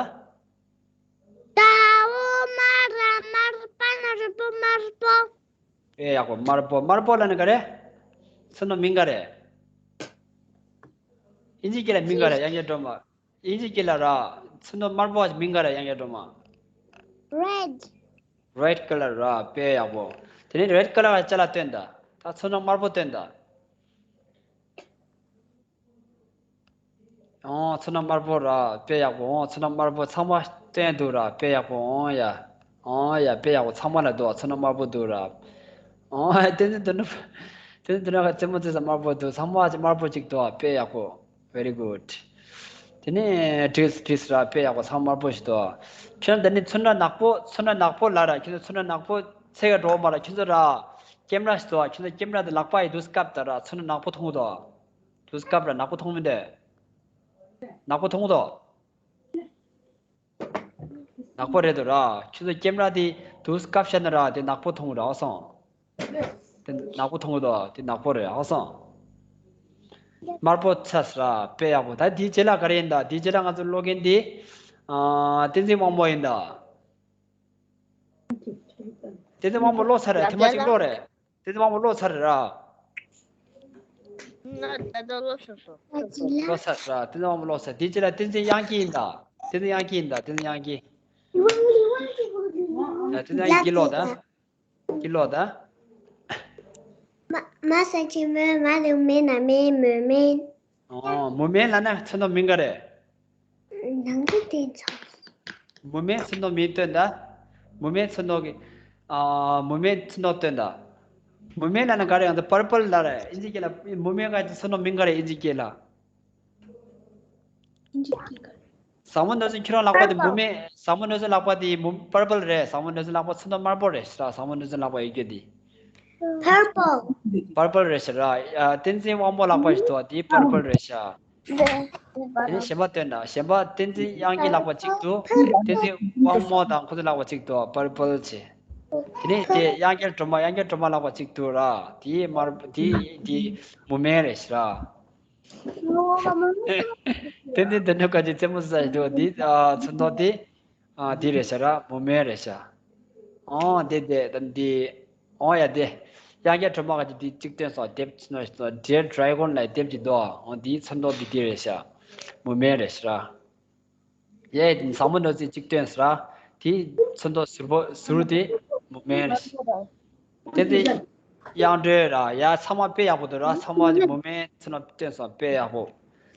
དྭོགས་མ་ར་དམར་པ་ན་རུ་པོ་དམར་པོ། ཨེ་ཡག་པོ། དམར་པོ། དམར་པོ་ལབ་ན་ག་རེ། ཚོན་མདོག་མིང་ག་རེ། ཨིན་ཇི་སྐད་ལ་མིང་ག་རེ། དབྱངས་སྐྱིད་སྒྲོལ་མ། ཨིན་ཇི་སྐད་ལ་ར། ཚོན་མདོག་དམར་པོ་མིང་ག་རེ། དབྱངས་སྐྱིད་སྒྲོལ་མ། Red. Red colour ར། དཔེ་ཡག་པོ། དེ་ནས་red colour ལ་ཅ་ལག་སྟོན་ད། ད་ཚོན་མདོག་དམར་པོ་སྟོན་ད། ཨོ་ཚོན་མདོག་དམར་པོ་ར། དཔེ་ཡག་པོ། ཨོ་ཚོན་མདོག་དམར་པོ་ཚང་མ་སྟོན་འདུག་ར། དཔེ་ཡག་པོ། ཨོ་ཡ། ཨོ་ཡ། དཔེ་ཡག་པོ། ཚང་མ་ལ་འདུག་ཚོན་མདོག་དམར་པོ་འདུག་ར། ཨོ་དེ་ནི་དེ་ནི་དེ་ནི་དེ་ནི་རྩེད་མོ་རྩེ་ས་དམར་པོ་འདུག་ཚང་མ་ཅིག་དམར་པོ་ཅིག་འདུག་དཔེ་ཡག་པོ། Very good. དེ་ནས་བྲིས་བྲིས་ར། དཔེ་ཡག་པོ། ཚང་མ་དམར་པོ་ཞིག་འདུག་ཁྱོད་འདི་ནི་ཚོན་ཁྲ་ནག་པོ། ཚོན་ཁྲ་ནག་པོ་ལ་ར། ཁྱོད་ཚོ་ཚོན་ཁྲ་ནག་པོ་ཚད་ཀ་འགྲོ་མ་ར། ཁྱོད་ཚོ་ར་ཀེམ་ར་ཞིག་འདུག་ཁྱོད་ཚོ་ཀེམ་ར་དེ་ལག་པ་ཡི་དུས་སྐབས་ད་ར་ཚོན་ཁྲ་ནག་པོ་མཐོང་གི་འདུག་དུས་སྐབས་ར་ནག་པོ་མཐོང་མི་འདུག་ནག་པོ་མཐོང་གི་འདུག་ནག་པོ་རེད་འདུག་ར། ཁྱོད་ཚོ་ཀེམ་ར་དེ་དུས་སྐབས་བཤད་ན་ར་དེ་ནག་པོ་མཐོང་ར་སོང་། དེ་ནག་པོ་མཐོང་གི་འདུག་དེ་ནག་པོ་རེད་ཨ་སོང་། དམར་པོ་ཚ་ས་ར། དཔེ་ཡག་པོ། ད་དེའི་རྗེས་ལ་ག་རེ་ཡིན་ད། དེའི་རྗེས་ལ་ང་ཚོ་ཀློག་མཁན་དེ་ཨ་བསྟན་འཛིན་དབང་མོ་ཡིན་ད། བསྟན་འཛིན་དབང་མོ་ཀློག་ཚར་རེད། ཐེངས་མ་གཅིག་ཀློག་རེད། བསྟན་འཛིན་དབང་མོ་ཀློག་ཚར་རེད་ར། ང་ད་ལྟ་ཀློག་ཚར་སོང་། ཀློག་ཚར་ར། བསྟན་འཛིན་དབང་མོ་ཀློག་ཚར། དེའི་རྗེས་ལ་བསྟན་འཛིན་དབྱངས་སྐྱིད་ཡིན་ད། བསྟན་འཛིན་དབྱངས་སྐྱིད་ཡིན་ད། བསྟན་འཛིན་དབྱངས་སྐྱིད། ད་བསྟན་འཛིན་དབྱངས་སྐྱིད་ཀློག་ད། ཀློག་ད། མ་མ་ས་ཆེན་མོ་མ་རུ་མེ་ན་མེ་མོ་མེ། ཨོ་མོ་མེ་ལབ་ན་ཚོན་མདོག་མིང་ག་རེ། ནང་གི་དེ་ཚོ། མོ་མེ་ཚོན་མདོག་མིང་སྟོན་ད། མོ་མེ་ཚོན་མདོག་གི་ཨ་མོ་མེ་ཚོན་མདོག་སྟོན་ད། མོ་མེ་ལབ་ན་ག་རེ། ཡང་ད་པར་པལ་ལབ་རེད་ཨིན་ཇི་སྐད་ལ། མོ་མེ་ག་ཚོན་མདོག་མིང་ག་རེ་ཨིན་ཇི་སྐད་ལ། ཟ་མོ་ནོར་སྲིན་ཁྱོད་རང་ལག་པ་དེ་མུ་མེ། ཟ་མོ་ནོར་སྲིན་ལག་པ་དེ་མུ་པར་པལ་རེད། ཟ་མོ་ནོར་སྲིན་ལག་པ་ཚོན་མདོག་དམར་པོ་རེད་ཤག་ཟ་མོ་ནོར་སྲིན་ལག་པ་ཡོད་རྒྱུ་དེ། Purple. པར་པལ་རེད་ཤག་ར། ཡ་བསྟན་འཛིན་དབང་མོ་ལག་པ་ཞིག་འདུག་དེ་པར་པལ་རེད་ཤག་དེ་ནས་གཞན་པ་སྟོན་དང་། གཞན་པ་བསྟན་འཛིན་དབྱངས་སྐྱིད་ལག་པ་གཅིག་འདུག་བསྟན་འཛིན་དབང་མོ་དང་ཁོ་ཚོ་ལག་པ་གཅིག་འདུག་པར་པལ་བྱས། དེ་ནས་དེ་དབྱངས་སྐྱིད་སྒྲོལ་མ། དབྱངས་སྐྱིད་སྒྲོལ་མ་ལག་པ་གཅིག་འདུག་ར། དེ་དམར་དེ་དེ་མུ་མེ་རེད་ཤག་ར། དེ་འདི་འདི་འདྲ་ག་ཅིག་རྩེད་མོ་ཟ་ཡི་འདུག་འདི་ཨ་ཚོན་མདོག་འདི་ཨ་འདི་རེད་ཤག་ར། མུ་མེ་རེད་ཤག་ཨོ་འདི་འདི་ད་འདི་ཨོ་ཡ་འདི་དབྱངས་སྐྱིད་སྒྲོལ་མ་ག་ཅིག་འདི་གཅིག་སྟོན་སོང་། དེབ་ནོ་ཌེར་ཌྲེ་གོན་ལབ་དེབ་ཅིག་འདུག་ཨོ་འདིའི་ཚོན་མདོག་འདི་འདི་རེད་ཤག་མུ་མེ་རེད་ཤག་ར། ཡེ། ཟ་མོ་ནོར་སྲིད་གཅིག་སྟོན་ཟེར་ར། དེའི་ཚོན་མདོག་ཟུར་པོ་ཟུར་དེ་མུ་མེ་རེད། དེ་དེ་དབྱངས་སྒྲོལ་ར། ཡ་ཚང་མ་དཔེ་ཡག་པོ་འདུག་ར། ཚང་མ་གི་མུ་མེ་ཚོན་མདོག་སྟོན་སོང་། དཔེ་ཡག་པོ།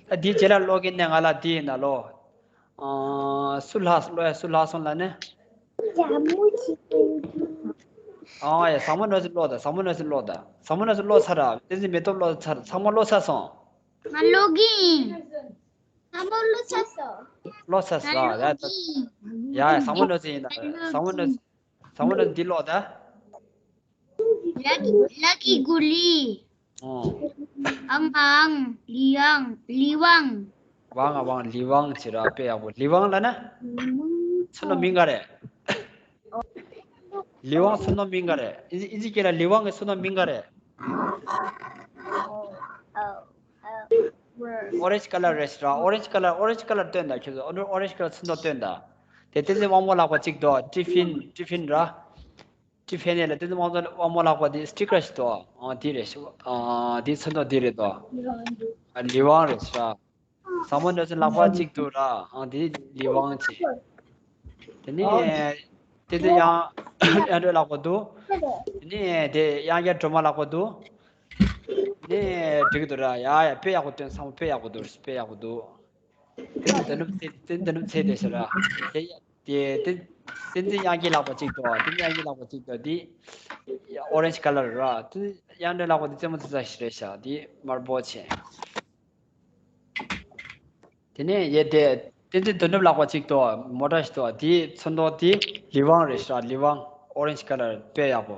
ད་དེའི་རྗེས་ལ་ཀློག་མཁན་ནི་ང་ལ་དེ་ཡིན་ན་ལོ། ཨ་སུ་ལྷག་ཀློག་ཡ་སུ་ལྷག་སོང་ལབ་ན། ཨ་ཡ་ཟ་མོ་ནོར་སྲིད་ཀློག་ད། ཟ་མོ་ནོར་སྲིད་ཀློག་ད། ཟ་མོ་ནོར་སྲིད་ཀློག་ཚར་ར། བསྟན་འཛིན་མེ་ཏོག་ཀློག་ཚར། ཚང་མ་ཀློག་ཚར་སོང་། ང་ཀློག་གི་ཡིན། ཟ་མོ་ཀློག་ཚར་སོང་། ཀློག་ཚར་སོང་། ཡ་ཡ་ཟ་མོ་ནོར་སྲིད་ཡིན་ད། ཟ་མོ་ནོར་སྲིད། ཟ་མོ་ནོར་སྲིད་འདི་ཀློག་ད། ལ་ཀི་ལ་ཀི་གུ་ལི། ཨོ། ཨང་ཨང་། ལི་ཨང་། ལི་ཝང་། ཝང་ཨ་ཝང་། ལི་ཝང་བྱེད་ར། དཔེ་ཡག་པོ། ལི་ཝང་ལབ་ན། ཚོན་མདོག་མིང་ག་རེ། ལི་ཝང་ཚོན་མདོག་མིང་ག་རེ། ཨིན་ཨིན་ཇི་སྐད་ལ་ལི་ཝང་གི་ཚོན་མདོག་མིང་ག་རེ། Orange colour རེད་ཟེར་ར། Orange colour། Orange colour སྟོན་དང་། ཁྱོད་ཚོ་orange colour ཚོན་མདོག་སྟོན་དང་། དེ་བསྟན་འཛིན་དབང་མོ་ལག་པ་གཅིག་འདུག་ཏི་ཕིན། ཏི་ཕིན་ར། ཏི་ཕིན་ལ་བསྟན་འཛིན་དབང་མོ་ལག་པ་དེ་སི་ཊི་ཀར་ཞིག་འདུག་ཨ་དེ་རེད་ཤག་ཨ་དེ་ཚོན་མདོག་དེ་རེད་དོ། ཨ་ལི་ཝང་རེད་ཟེར་ར། ཟ་མོ་ནོར་སྲིད་ལག་པ་གཅིག་འདུག་ར། ཨ་དེ་ལི་ཝང་བྱས། དེ་ནས་དེ་དེ་དབྱངས་དབྱངས་སྒྲོལ་ལག་པ་འདུག་དེ་ནས་དེ་དབྱངས་སྐྱིད་སྒྲོལ་མ་ལག་པ་འདུག་དེ་ནས་འགྲིག་འདུག་ར། ཡ་ཡ་དཔེ་ཡག་པོ་སྟོན། ཚང་མ་དཔེ་ཡག་པོ་འདུག་དཔེ་ཡག་པོ་འདུག་དེ་ནས་དེ་ནུབ་ཚེ་དེ་དེ་ནུབ་ཚེ་དེ་ཟེར་ར། དེ་དེ་དེ་ བསྟན་འཛིན་དབྱངས་སྐྱིད་ལགས་པ་གཅིག་འདུག་བསྟན་འཛིན་དབྱངས་སྐྱིད་ལགས་པ་གཅིག་འདུག་འདི་orange colour་ར། བསྟན་འཛིན་དབྱངས་སྒྲོན་ལགས་པ་འདི་རྩེད་མོ་རྩེ་ས་ཞིག་རེད་ཤག་འདི་དམར་པོ་བྱས། དེ་ནས་ཡེ་དེ་བསྟན་འཛིན་དོན་གྲུབ་ལགས་པ་གཅིག་འདུག་མོ་ཊ་ཞིག་འདུག་དེའི་ཚོན་མདོག་དེ་ལི་ཝང་རེད་ཤག་ལི་ཝང་orange colour དཔེ་ཡག་པོ།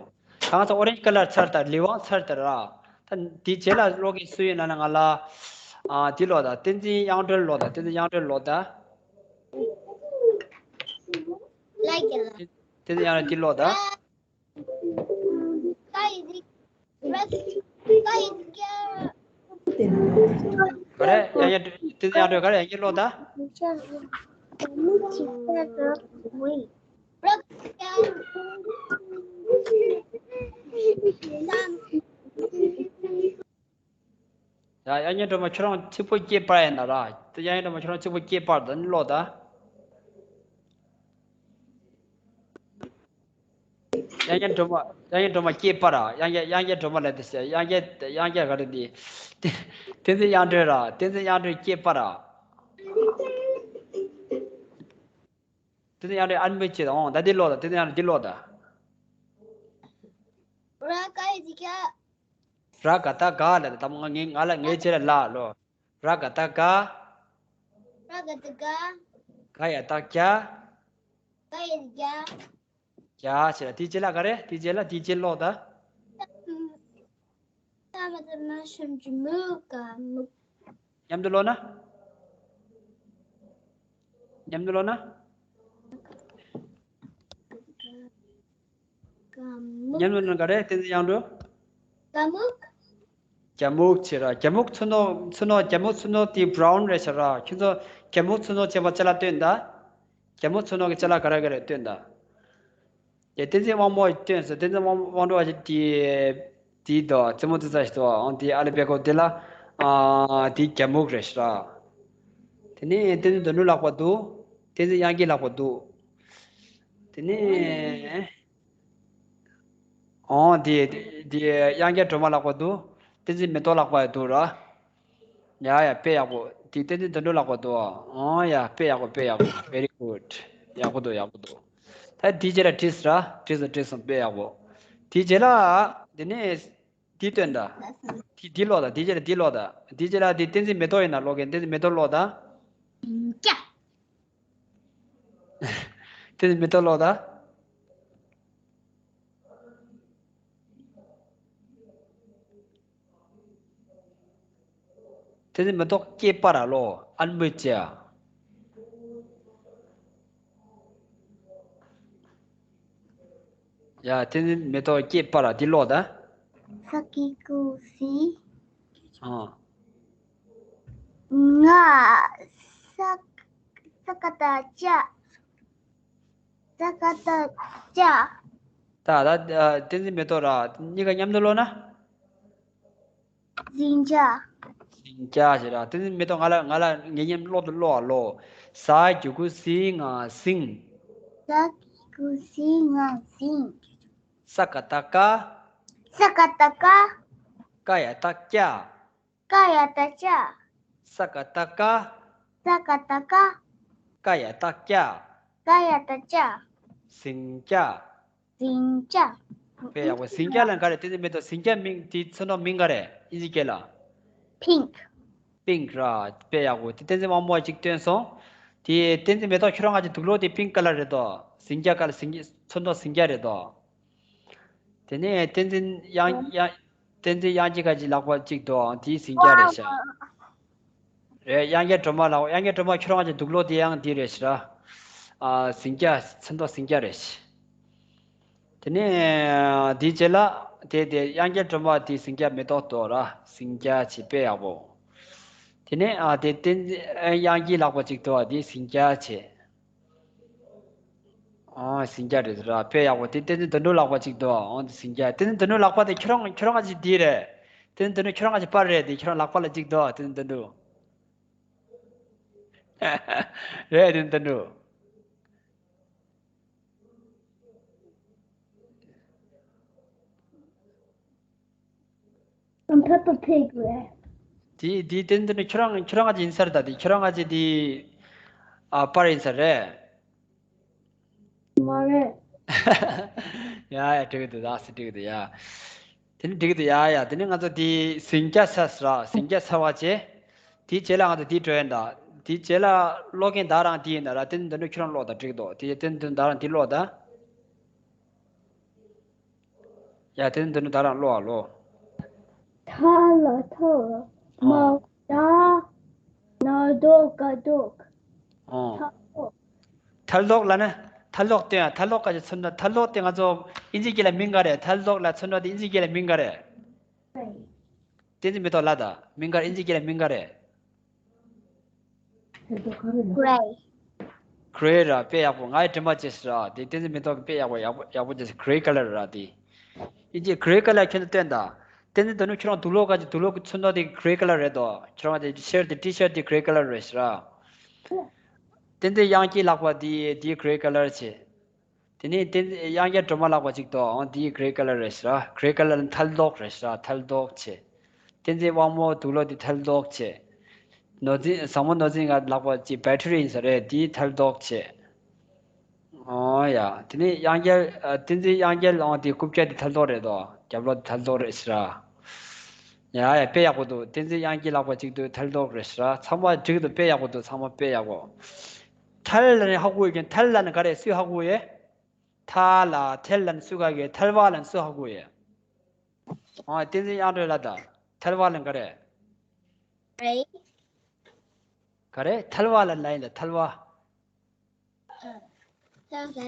ད་ང་ཚོ་orange colour ཚར་ད་ལི་ཝང་ཚར་ད་ར། ད་དེ་རྗེས་ལ་ཀློག་མཁན་སུ་ཡིན་ལབ་ན་ང་ལ་ཨ་དེ་ཀློག་ད། བསྟན་འཛིན་དབྱངས་སྒྲོན་ཀློག་ད། བསྟན་འཛིན་དབྱངས་སྒྲོན་ཀློག་ད། བསྟན་འཛིན་དབྱངས་སྒྲོན་དེ་ཀློག་ད། ག་རེ་ཡང་ཡང་བསྟན་འཛིན་དབྱངས་སྒྲོན་ག་རེ་ཡང་བསྐྱར་ཀློག་ད། ཡ་དབྱངས་སྒྲོན་མ་ཁྱོད་རང་གཅིག་པོ་སྐྱེས་པ་ཡིན་ན་ར། དབྱངས་སྒྲོན་མ་ཁྱོད་རང་གཅིག་པོ་སྐྱེས་པ་དང་ཀློག་ད། དབྱངས་སྒྲོན་མ་དབྱངས་སྒྲོན་མ་སྐྱེས་པ་ར། དབྱངས་དབྱངས་སྒྲོན་མ་ལ་དེ་ཟེར་དབྱངས་དབྱངས་ག་རེ་འདི། བསྟན་འཛིན་དབྱངས་སྒྲོན་ར། བསྟན་འཛིན་དབྱངས་སྒྲོན་སྐྱེས་པ་ར། བསྟན་འཛིན་དབྱངས་སྒྲོན་ཨན་མི་སྐྱེས་ད། འོང་ད་འདི་ཀློག་ད། བསྟན་འཛིན་དབྱངས་སྒྲོན་འདི་ཀློག་ད། ར་ག་ཡི་ཀ་ར་ག་བཏགས་ག་ལ་དང་ང་ངས་ང་ལ་ངས་ཁྱེད་ལ་ལ་ལོ། ར་ག་བཏགས་ག་ར་ག་བཏགས་ག་ག་ཡ་བཏགས་ག་ག་ཡ་བཏགས་ག་ག་ཞེས་ལ་དེའི་རྗེས་ལ་ག་རེ། དེའི་རྗེས་ལ་དེའི་རྗེས་ཀློག་ད། ད་མ་ད་མ་ཤམ་གྱི་མུ་ག་མུ། མཉམ་དུ་ཀློག་ན། མཉམ་དུ་ཀློག་ན། མཉམ་དུ་ན་ག་རེ། བསྟན་འཛིན་དབྱངས་སྒྲོན། རྒྱ་སྨུག་རྒྱ་སྨུག་བྱས་ར། རྒྱ་སྨུག་ཚོན་མདོག་ཚོན་མདོག་རྒྱ་སྨུག་ཚོན་མདོག་དེ་brown རེད་ཤག་ར། ཁྱོད་ཚོ་རྒྱ་སྨུག་ཚོན་མདོག་བྱས་པ་ཅ་ལག་སྟོན་ད། རྒྱ་སྨུག་ཚོན་མདོག་གི་ཅ་ལག་ག་རེ་ག་རེ་སྟོན་ད། དེ་བསྟན་འཛིན་དབང་མོ་སྟོན་སོང་། བསྟན་འཛིན་དབང་དབང་མོ་བ་ཅིག་དེ་དེ་དོ་རྩེད་མོ་རྩེ་ས་ཞིག་དོ། འོང་དེ་ཨ་ལེ་པེ་ཀོ་དེ་ལ་ཨ་དེ་རྒྱ་སྨུག་རེད་ཤག་ར། དེ་ནས་བསྟན་འཛིན་དོན་གྲུབ་ལགས་པ་འདུག་བསྟན་འཛིན་དབྱངས་སྐྱིད་ལགས་པ་འདུག་དེ་ནས། ཨོ་དེ་དེ་དབྱངས་རྒྱལ་སྒྲོལ་མ་ལགས་པ་འདུག་བསྟན་འཛིན་མེ་ཏོག་ལགས་པ་ཡང་འདུག་ར། ཡ་ཡ་དཔེ་ཡག་པོ། དེ་བསྟན་འཛིན་དོན་གྲུབ་ལགས་པ་འདུག་ཨོ་ཡ་དཔེ་ཡག་པོ། དཔེ་ཡག་པོ། very good། ཡག་པོ་འདུག་ཡག་པོ་འདུག་ད་དེའི་རྗེས་ལ་བྲིས་ར། བྲིས་སོང་བྲིས་སོང་། དཔེ་ཡག་པོ། དེའི་རྗེས་ལ་དེ་ནས་དེ་སྟོན་ད། དེ་དེ་ཀློག་ད། དེའི་རྗེས་ལ་དེ་ཀློག་ད། དེའི་རྗེས་ལ་དེ་བསྟན་འཛིན་མེ་ཏོག་ཡིན་ན་ཀློག་གི། བསྟན་འཛིན་མེ་ཏོག་ཀློག་ད། བསྟན་འཛིན་མེ་ཏོག་ཀློག་ད། བསྟན་འཛིན་མེ་ཏོག་སྐྱེས་པ་ར་ལོ། ཨན་མི་ཅ། ཡ་བསྟན་འཛིན་མེ་ཏོག་སྐྱེས་པ་ར་དེ་ཀློག་ད། ས་ཀི་ཀུ་སི། ཨ། ང་། ས། ས་ཀ་བཏགས་སྐྱ། ས་ཀ་བཏགས་སྐྱ། ད་ད་བསྟན་འཛིན་མེ་ཏོག་ར་གཉིས་ཀ་མཉམ་དུ་ཀློག་ན། ཟིང་ཆ། ཟིང་ཆ་ཞེས་ར། བསྟན་འཛིན་མེ་ཏོག་ང་ལ་ང་ལ་ངེས་མཉམ་ཀློག་ཏུ་ཀློག་ཨ་ལོ། ཟ་གི་གུ་ཟི་ང་ཟིང་། ཟ་གི་གུ་ཟི་ང་ཟིང་། ས་ཀ་བཏགས་སྐ་ས་ཀ་བཏགས་སྐ་ཀ་ཡ་བཏགས་སྐྱ། ཀ་ཡ་བཏགས་སྐྱ། ས་ཀ་བཏགས་སྐ་ས་ཀ་བཏགས་སྐ་ཀ་ཡ་བཏགས་སྐྱ། ཀ་ཡ་བཏགས་སྐྱ། ཟིང་སྐྱ། ཟིང་སྐྱ། དཔེ་ཡག་པོ། ཟིང་སྐྱ་ལ་ག་རེ། བསྟན་འཛིན་མེ་ཏོག་ཟིང་སྐྱ་མིང་དེ་ཚོན་མདོག་མིང་ག་རེ། ཨིན་ཇི་སྐད་ལ། Pink། Pink ར། དཔེ་ཡག་པོ། དེ་བསྟན་འཛིན་དབང་མོ་གཅིག་སྟོན་སོང་། དེ་བསྟན་འཛིན་མེ་ཏོག་ཁྱོད་རང་ང་ཅིག་དུག་ལོག་དེ་pink colour རེད་དོ། ཟིང་སྐྱ་colour ཟིང་སྐྱ་ཚོན་མདོག་ཟིང་སྐྱ་རེད་དོ། དེ་ནས་བསྟན་འཛིན་དབྱངས་དབྱངས་བསྟན་འཛིན་དབྱངས་སྐྱིད་ཁ་ཅིག་ལག་པ་གཅིག་འདུག་དེའི་ཟིང་སྐྱ་རེད་ཤག་རེད། དབྱངས་སྐྱིད་སྒྲོལ་མ་ལགས། དབྱངས་སྐྱིད་སྒྲོལ་མ་ཁྱོད་རང་ཅིག་དུག་ལོག་དེ་ཡང་འདི་རེད་ཤག་ཨ་ཟིང་སྐྱ་ཚོན་མདོག་ཟིང་སྐྱ་རེད་ཤག་དེ་ནས་དེའི་རྗེས་ལ་དེ་དེ་དབྱངས་སྐྱིད་སྒྲོལ་མ་དེའི་ཟིང་སྐྱ་མེ་ཏོག་འདུག་ར། ཟིང་སྐྱ་བྱས་དཔེ་ཡག་པོ། དེ་ནས་ཨ་དེ་བསྟན་འཛིན་དབྱངས་སྐྱིད་ལག་པ་གཅིག་འདུག་དེའི་ཟིང་སྐྱ་བྱས། ཨོ་ཟིང་སྐྱ་རེད་ར། དཔེ་ཡག་པོ། དེ་བསྟན་འཛིན་དོན་གྲུབ་ལག་པ་གཅིག་འདུག་ཨོ་དེ་ཟིང་སྐྱ། བསྟན་འཛིན་དོན་གྲུབ་ལག་པ་དེ་ཁྱོད་རང་ཁྱོད་རང་ག་ཅིག་འདི་རེད། བསྟན་འཛིན་དོན་གྲུབ་ཁྱོད་རང་ག་ཅིག་པར་རེད་དེ། ཁྱོད་རང་ལག་པ་ལ་གཅིག་འདུག་བསྟན་འཛིན་དོན་གྲུབ། རེད། བསྟན་འཛིན་དོན་གྲུབ། Peppa Pig རེད། དེ་དེ་བསྟན་འཛིན་ཁྱོད་རང་ཁྱོད་རང་ག་ཅིག་ཡིན་ས་རེད་ད། དེ་ཁྱོད་རང་ག་ཅིག་དེ་ཨ་པར་ཡིན་ས་རེད། མ་རེད། ཡ་ཡ་འགྲིག་གི་འདུག་ད་སི་འགྲིག་གི་འདུག་ཡ། དེ་ནི་འགྲིག་གི་འདུག་ཡ་ཡ། དེ་ནི་ང་ཚོ་དེ་ཟིང་སྐྱ་ས་ཟེར་ར། ཟིང་སྐྱ་ས་བ་བྱས། དེའི་རྗེས་ལ་ང་ཚོ་དེ་འགྲོ་ཡིན་ད། དེའི་རྗེས་ལ་ཀློག་མཁན་ད་རང་དེ་ཡིན་ད་ར། དེ་ནི་འདི་འདྲ་ཁྱོད་རང་ཀློག་ད་འགྲིག་འདུག་དེ་དེ་ནི་འདི་ད་རང་དེ་ཀློག་ད། ཡ་དེ་ནི་འདི་འདྲ་ད་རང་ཀློག་ཨ་ཀློག་ཐ་ལ་ཐ་མ་ད་ན་དོ་ག་དོག་ཨོ། ཐ་ཐལ་རྡོག་ལ་ནི། ཐལ་རྡོག་སྟོན་ཡ། ཐལ་རྡོག་ག་ཅིག་མཚོན་ན། ཐལ་རྡོག་དེ་ང་ཚོ་ཨིན་ཇི་སྐད་ལ་མིང་ག་རེད། ཐལ་རྡོག་ལ་མཚོན་ན་དེ་ཨིན་ཇི་སྐད་ལ་མིང་ག་རེད། བསྟན་འཛིན་མེ་ཏོག་ལ་ད་མིང་ག་རེད། ཨིན་ཇི་སྐད་ལ་མིང་ག་རེད། Gray. Gray་ར། དཔེ་ཡག་པོ། ང་ཡི་དྲན་པ་བརྗེད་སོང་ར། དེ་བསྟན་འཛིན་མེ་ཏོག་གི་དཔེ་ཡག་པོ་ཡག་པོ་ཡག་པོ་བརྗེད་སོང་། Gray color་ར་དེ། ཨིན་ཇི་gray color་ཁྱོད་ཚོ་སྟོན་ད། བསྟན་འཛིན་ད་ནུ་ཁྱོད་རང་དུག་ལོག་ག་ཅིག་དུག་ལོག་གི་ཚོན་མདོག་དེ་gray color་རེད་དོ། ཁྱོད་རང་དེ་ཤར་དེ་ཊི་ཤར་དེ་gray color་རེད་ཤི་ར། བསྟན་འཛིན་དབྱངས་སྐྱིད་ལག་པ་དེ་དེ་gray color་བྱས། དེ་ནས་བསྟན་འཛིན་དབྱངས་རྒྱལ་སྒྲོལ་མ་ལག་པ་གཅིག་ཏུ་འོང་དེའི་gray color་རེད་ཤག gray color་ནི་ཐལ་རྡོག་རེད་ཤག་ཐལ་རྡོག་བྱས། བསྟན་འཛིན་དབང་མོ་དུག་ལོག་དེ་ཐལ་རྡོག་བྱས། ནོར་འཛིན་བཟང་མོ་ནོར་འཛིན་ང་ལག་པ་གཅིག་battery་ཡིན་ས་རེད། དེའི་ཐལ་རྡོག་བྱས། ཨོ་ཡ། དེ་ནས་དབྱངས་རྒྱལ་ཨ། བསྟན་འཛིན་དབྱངས་རྒྱལ་འོང་དེའི་རྐུབ་བཀྱག་དེ་ཐལ་རྡོག་རེད་དོ། རྒྱབ་ལོགས་དེ་ཐལ་རྡོག་རེད་ཤག་ཡ་ཡ་དཔེ་ཡག་པོ་འདུག་བསྟན་འཛིན་དབྱངས་སྐྱིད་ལག་པ་གཅིག་ཏུ་ཐལ་རྡོག་རེད་ཤག་ཚང་མ་འགྲིག་འདུག་དཔེ་ཡག་པོ་འདུག་ཚང་མ་དཔེ་ཡག་པོ། ཐལ་ལ་ནི་ཧ་གོ་ཡོད་ཀྱང་ཐལ་ལ་ནི་ག་རེ་སུས་ཧ་གོ་ཡོད། ཐ་ལ་ཐལ་ལ་ནི་སུས་ག་གི་ཐལ་བ་ལ་ནི་སུས་ཧ་གོ་ཡོད། ཨ་བསྟན་འཛིན་དབྱངས་སྒྲོལ་ལ་ད་ཐལ་བ་ལ་ནི་ག་རེ། རེད། ག་རེ་ཐལ་བ་ལ་ལ་ཡིན་ད་ཐལ་བ།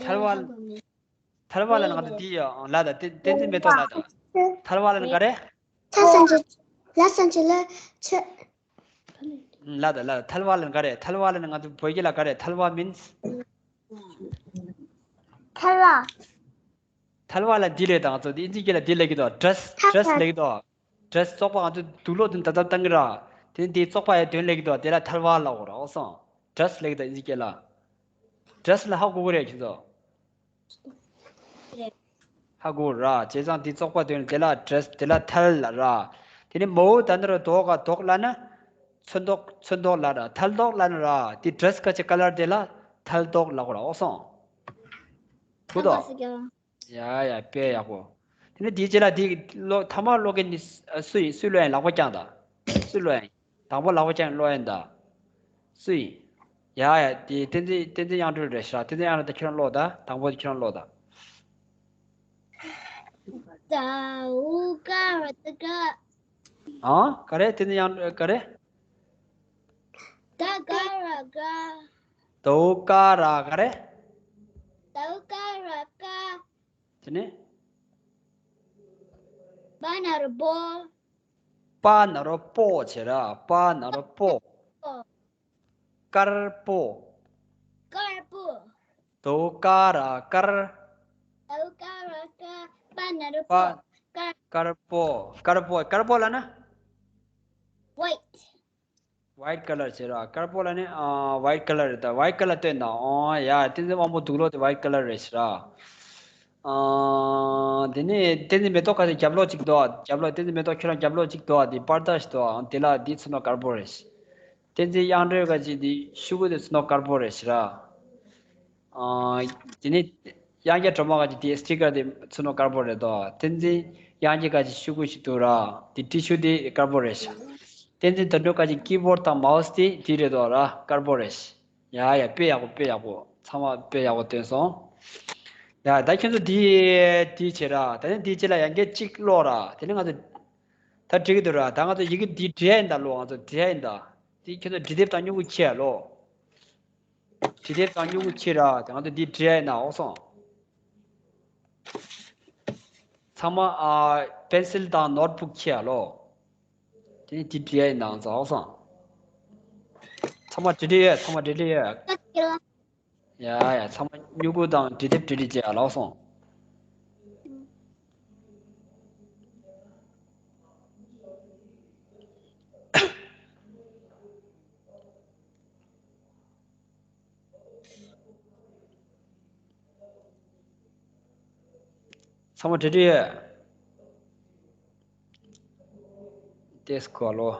ཐལ་བ་ལ། ཐལ་བ་ལ་ང་ཚོ་དེ་ཡ་ལ་ད་བསྟན་འཛིན་མེ་ཏོག་ལ་ད། ཐལ་བ་ལ་ནི་ག་རེ། ཐ་སང་ཆེ། ལ་སང་ཆེ་ལ་ཆེ། ལ་ད་ལ་ད་ཐལ་བ་ལ་ནི་ག་རེ། ཐལ་བ་ལ་ནི་ང་ཚོ་བོད་སྐད་ལ་ག་རེ། ཐལ་བ་means། ཐལ་བ། ཐལ་བ་ལ་འདི་ལས་དང་ཚོ་འདི་ཨིན་ཇི་སྐད་ལ་འདི་ལས་ཀྱི་དོ། dress dress་ལས་ཀྱི་དོ། dress་བཙོག་པ་ང་ཚོ་དུག་ལོག་དུ་ད་ད་བཏང་གི་ར། དེ་འདི་བཙོག་པ་ཡ་དོན་ལས་ཀྱི་དོ། དེ་ལ་ཐལ་བ་ལ་འོ་ར་འོ་སོང་། dress་ལས་ཀྱི་དོ་ཨིན་ཇི་སྐད་ལ། dress་ལ་ཧ་གོ་གི་རེད་ཁྱེད་ཚོ། ཧ་གོ་ར་བྱས་ཙང་འདི་བཙོག་པ་དོན་དེ་ལ་dress དེ་ལ་ཐལ་ལ་ར། དེ་ནི་མོ་ད་ནི་ར་དོག་ག་དོག་ལ་ན། ཚོན་མདོག་ཚོན་མདོག་ལ་ར་ཐལ་མདོག་ལ་ནི་ར་དེ་dress་ག་ཅི་color་དེ་ལ་ཐལ་མདོག་ལ་འོ་ར་འོ་སོང་། བུ་དོ། ཡ་ཡ་དཔེ་ཡག་པོ། དེ་ནས་དེའི་རྗེས་ལ་དེ་ཀློག་ཐ་མ་ཀློག་མཁན་ནི་སུ་ཡིན། སུས་ཀློག་ཡིན། ལག་པ་བརྐྱངས་དང་། སུས་ཀློག་ཡིན། དང་པོ་ལག་པ་བརྐྱངས་ཀློག་ཡིན་དང་། སུ་ཡིན། ཡ་ཡ་དེ་བསྟན་འཛིན་བསྟན་འཛིན་དབྱངས་སྒྲོལ་རེད་ཤག་བསྟན་འཛིན་དབྱངས་སྒྲོལ་ད་ཁྱོད་རང་ཀློག་དང་། དང་པོ་དེ་ཁྱོད་རང་ཀློག་དང་། ད་འུ་ཀ་ར་ཏི་ཀ་ཨང་། ག་རེ། བསྟན་འཛིན་དབྱངས་སྒྲོལ་ག་རེ། ད་ག་ར་ག་ད་འུ་ཀ་ར་ག་རེ། ད་འུ་ཀ་ར་ཀ་དེ་ནས། པ་ན་རོ་པོ། པ་ན་རོ་པོ་བྱེད་ར། པ་ན་རོ་པོ། པོ། དཀར་པོ། དཀར་པོ། ད་འུ་ཀ་ར་དཀར། ད་འུ་ཀ་ར་དཀར། པ་ན་རོ་པ། པོ། དཀར། དཀར་པོ། དཀར་པོ། དཀར་པོ་ལ་ན། White། White color་བྱེད་ར། དཀར་པོ་ལ་ནི་ཨ། white color་རེད་ད། white color་སྟོན་དང་། ཨོ་ཡ། བསྟན་འཛིན་དབང་པོ་དུག་ལོག་དེ་white color་རེད་ཤི་ར། ཨ། དེ་ནས་བསྟན་འཛིན་མེ་ཏོག་ག་ཚོད་རྒྱབ་ལོགས་གཅིག་འདུག་རྒྱབ་ལོགས། བསྟན་འཛིན་མེ་ཏོག་ཁྱོད་རང་རྒྱབ་ལོགས་གཅིག་འདུག་དེ་པར་ད་ཞིག་འདུག་དེ་ལ་དེ་ཚོན་མདོག་དཀར་པོ་རེད་ཤི། བསྟན་འཛིན་དབྱངས་སྒྲོལ་ག་ཅིག་དེ་ཤུ་གུ་དེ་ཚོན་མདོག་དཀར་པོ་རེད་ཤི་ར། ཨ། དེ་ནས་དབྱངས་རྒྱལ་སྒྲོལ་མ་ག་ཅིག་དེ་སི་ཊི་ཀར་དེ་ཚོན་མདོག་དཀར་པོ་རེད་དོ། བསྟན་འཛིན་དབྱངས་སྐྱིད་ག་ཅིག་ཤུ་གུ་ཞིག་འདུག་ར། དེ་ཊི་ཤུ་དེ་དཀར་པོ་རེད་ཤག་བསྟན་འཛིན་དོན་གྲུབ་ག་ཅིག་ཀི་བོར་ཌི་དང་མའོ་སི་དེ་དེ་རེད་དོ་ར། དཀར་པོ་རེད་ཤག་ཡ་ཡ་དཔེ་ཡག་པོ་དཔེ་ཡག་པོ། ཚང་མ་དཔེ་ཡག་པོ་སྟོན་སོང་། ཡ་ད་ཁྱོད་ཚོ་དེ་དེ་བྱེད་ར། ད་ནི་དེ་བྱེད་ལ་ཡང་སྐད་གཅིག་ཀློག་ར། དེ་ནི་ང་ཚོ་ད་འགྲིག་གི་འདུག་ར། ད་ང་ཚོ་ཡི་གེ་འདི་འབྲི་ཡ་ཡིན་ད། ཀློག་ང་ཚོ་འབྲི་ཡ་ཡིན་ད། དེ་ཁྱོད་ཚོ་འབྲི་དེབ་དང་སྨྱུ་གུ་ཁྱེར་ལོ། འབྲི་དེབ་དང་སྨྱུ་གུ་ཁྱེར་ར། དེ་ང་ཚོ་འདི་འབྲི་ཡ་ཡིན་ན་འོ་སོང་། ཚང་མ་ཨ་པེན་སིལ་དང་ནོཊ་བུག་ཁྱེར་ལོ། དེ་ནི་འདི་འབྲི་ཡ་ཡིན་ན་འོ་སོང་། ཚང་མ་འབྲི་འབྲི་ཡོད། ཚང་མ་འབྲི་འབྲི་ཡོད། ཡ་ཡ། ཚང་མ་སྨྱུ་གུ་དང་འབྲི་དེབ་འབྲི་འབྲི་བྱས་ལོ་སོང་། ཚང་མ་འབྲི་འབྲི་ཡོད། ཏེས་གོ་ལོ།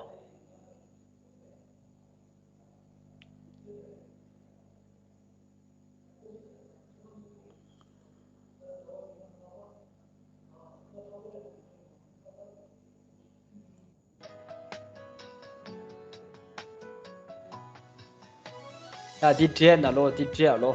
ཡ་འདི་བྲིས་ན་ལོ། འདི་བྲིས་ཡ་ལོ།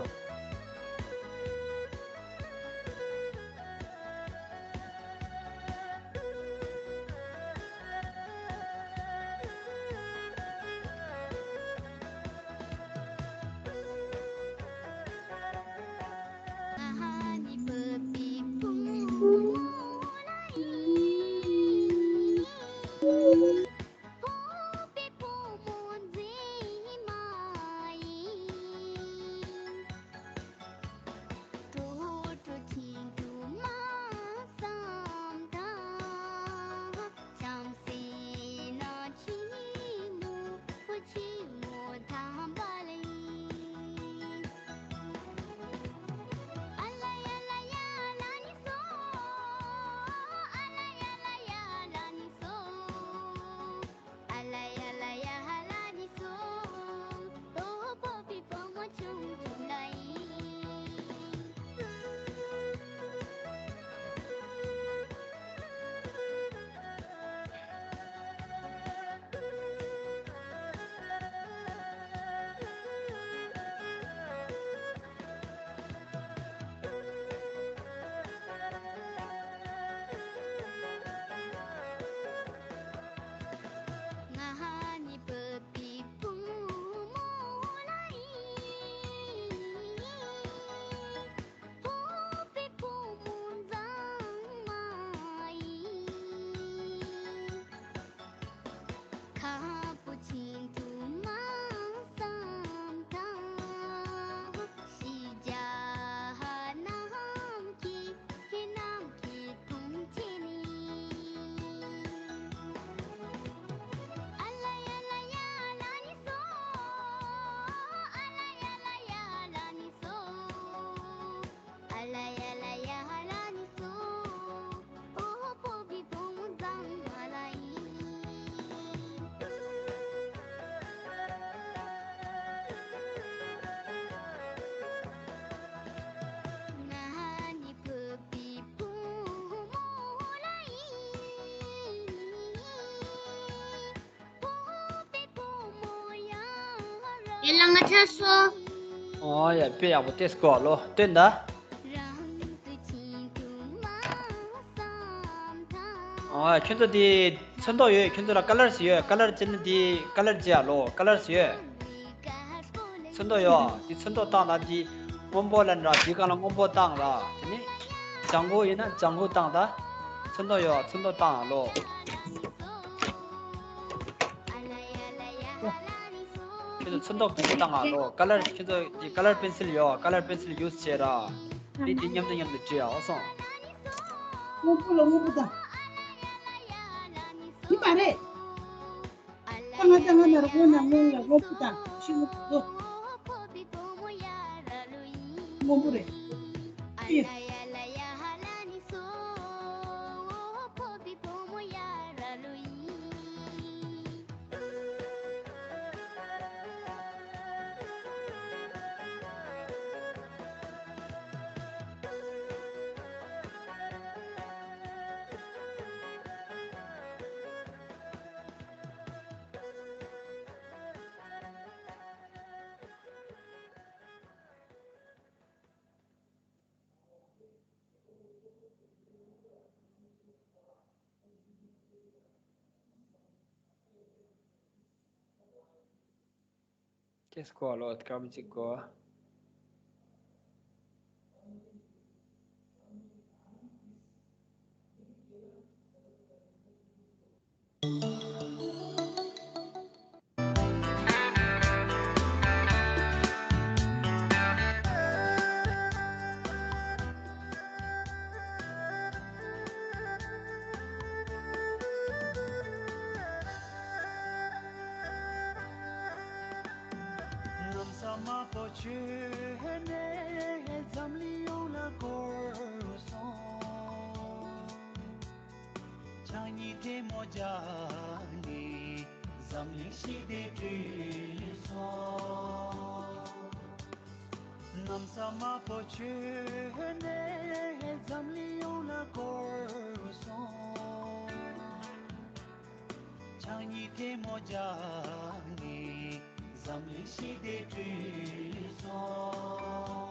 ཡེ་ལ་ང་ཆ་སོ། ཨོ་ཡ་དཔེ་ཡག་པོ་ཏེ་སྐོར་ལོ་སྟོན་ད། ཨོ་ཁྱོད་ཚོ་དེ་ཚོན་མདོག་ཡོད། ཁྱོད་ཚོ་ལ་ཀ་ལར་ཡོད། ཀ་ལར་ཅི་ནི་དེ་ཀ་ལར་ཅི་ཡ་ལོ་ཀ་ལར་ཡོད། ཚོན་མདོག་ཡོད། དེ་ཚོན་མདོག་བཏང་ན་དེ་སྔོན་པོ་ལ་འདྲ། དེ་གང་ལ་སྔོན་པོ་བཏང་ར། དེ་ནི་ལྗང་གུ་ཡིན་ན་ལྗང་གུ་བཏང་ད། ཚོན་མདོག་ཡོད། ཚོན་མདོག་བཏང་ལོ། ཁྱོད་ཚོ་ཚོན་མདོག་བཏང་ང་ལོ། ཀ་ལར་ཁྱོད་ཚོ་དེ་ཀ་ལར་པེན་སིལ་ཡོད། ཀ་ལར་པེན་སིལ་ཡུ་སི་བྱེད་ར། དེ་དེ་མཉམ་དུ་མཉམ་དུ་བྲིས་ཨོ་སོང་། སྔོན་པོ་ལ་སྔོན་པོ་བཏང་། ཡིན་པ་རེད། ད་ང་ད་ང་ན་རོ་ན་སྔོན་ལ་སྔོན་པོ་དང་ཤི་སྔོན་པོ་དོ། སྔོན་པོ་རེད། ཨེ། Qu'est-ce qu'on a l'autre comme petit quoi? ལམ་ས་དམར་པོ་ཆོས་ནས་འཛམ་གླིང་ཡོངས་ལ་བསྐོར་སོང་། ཕྱག་གཉིས་ཐལ་མོ་སྦྱར་ནས་འཛམ་གླིང་ཞི་བདེ་བསྐྲུན་སོང་། ལམ་ས་དམར་པོ་ཆོས་ནས་འཛམ་གླིང་ཡོངས་ལ་བསྐོར་སོང་། ཕྱག་གཉིས་ཐལ་མོ་སྦྱར་ནས་ འཛམ་གླིང་ཞི་བདེ་འཕྲུལ་སོང་།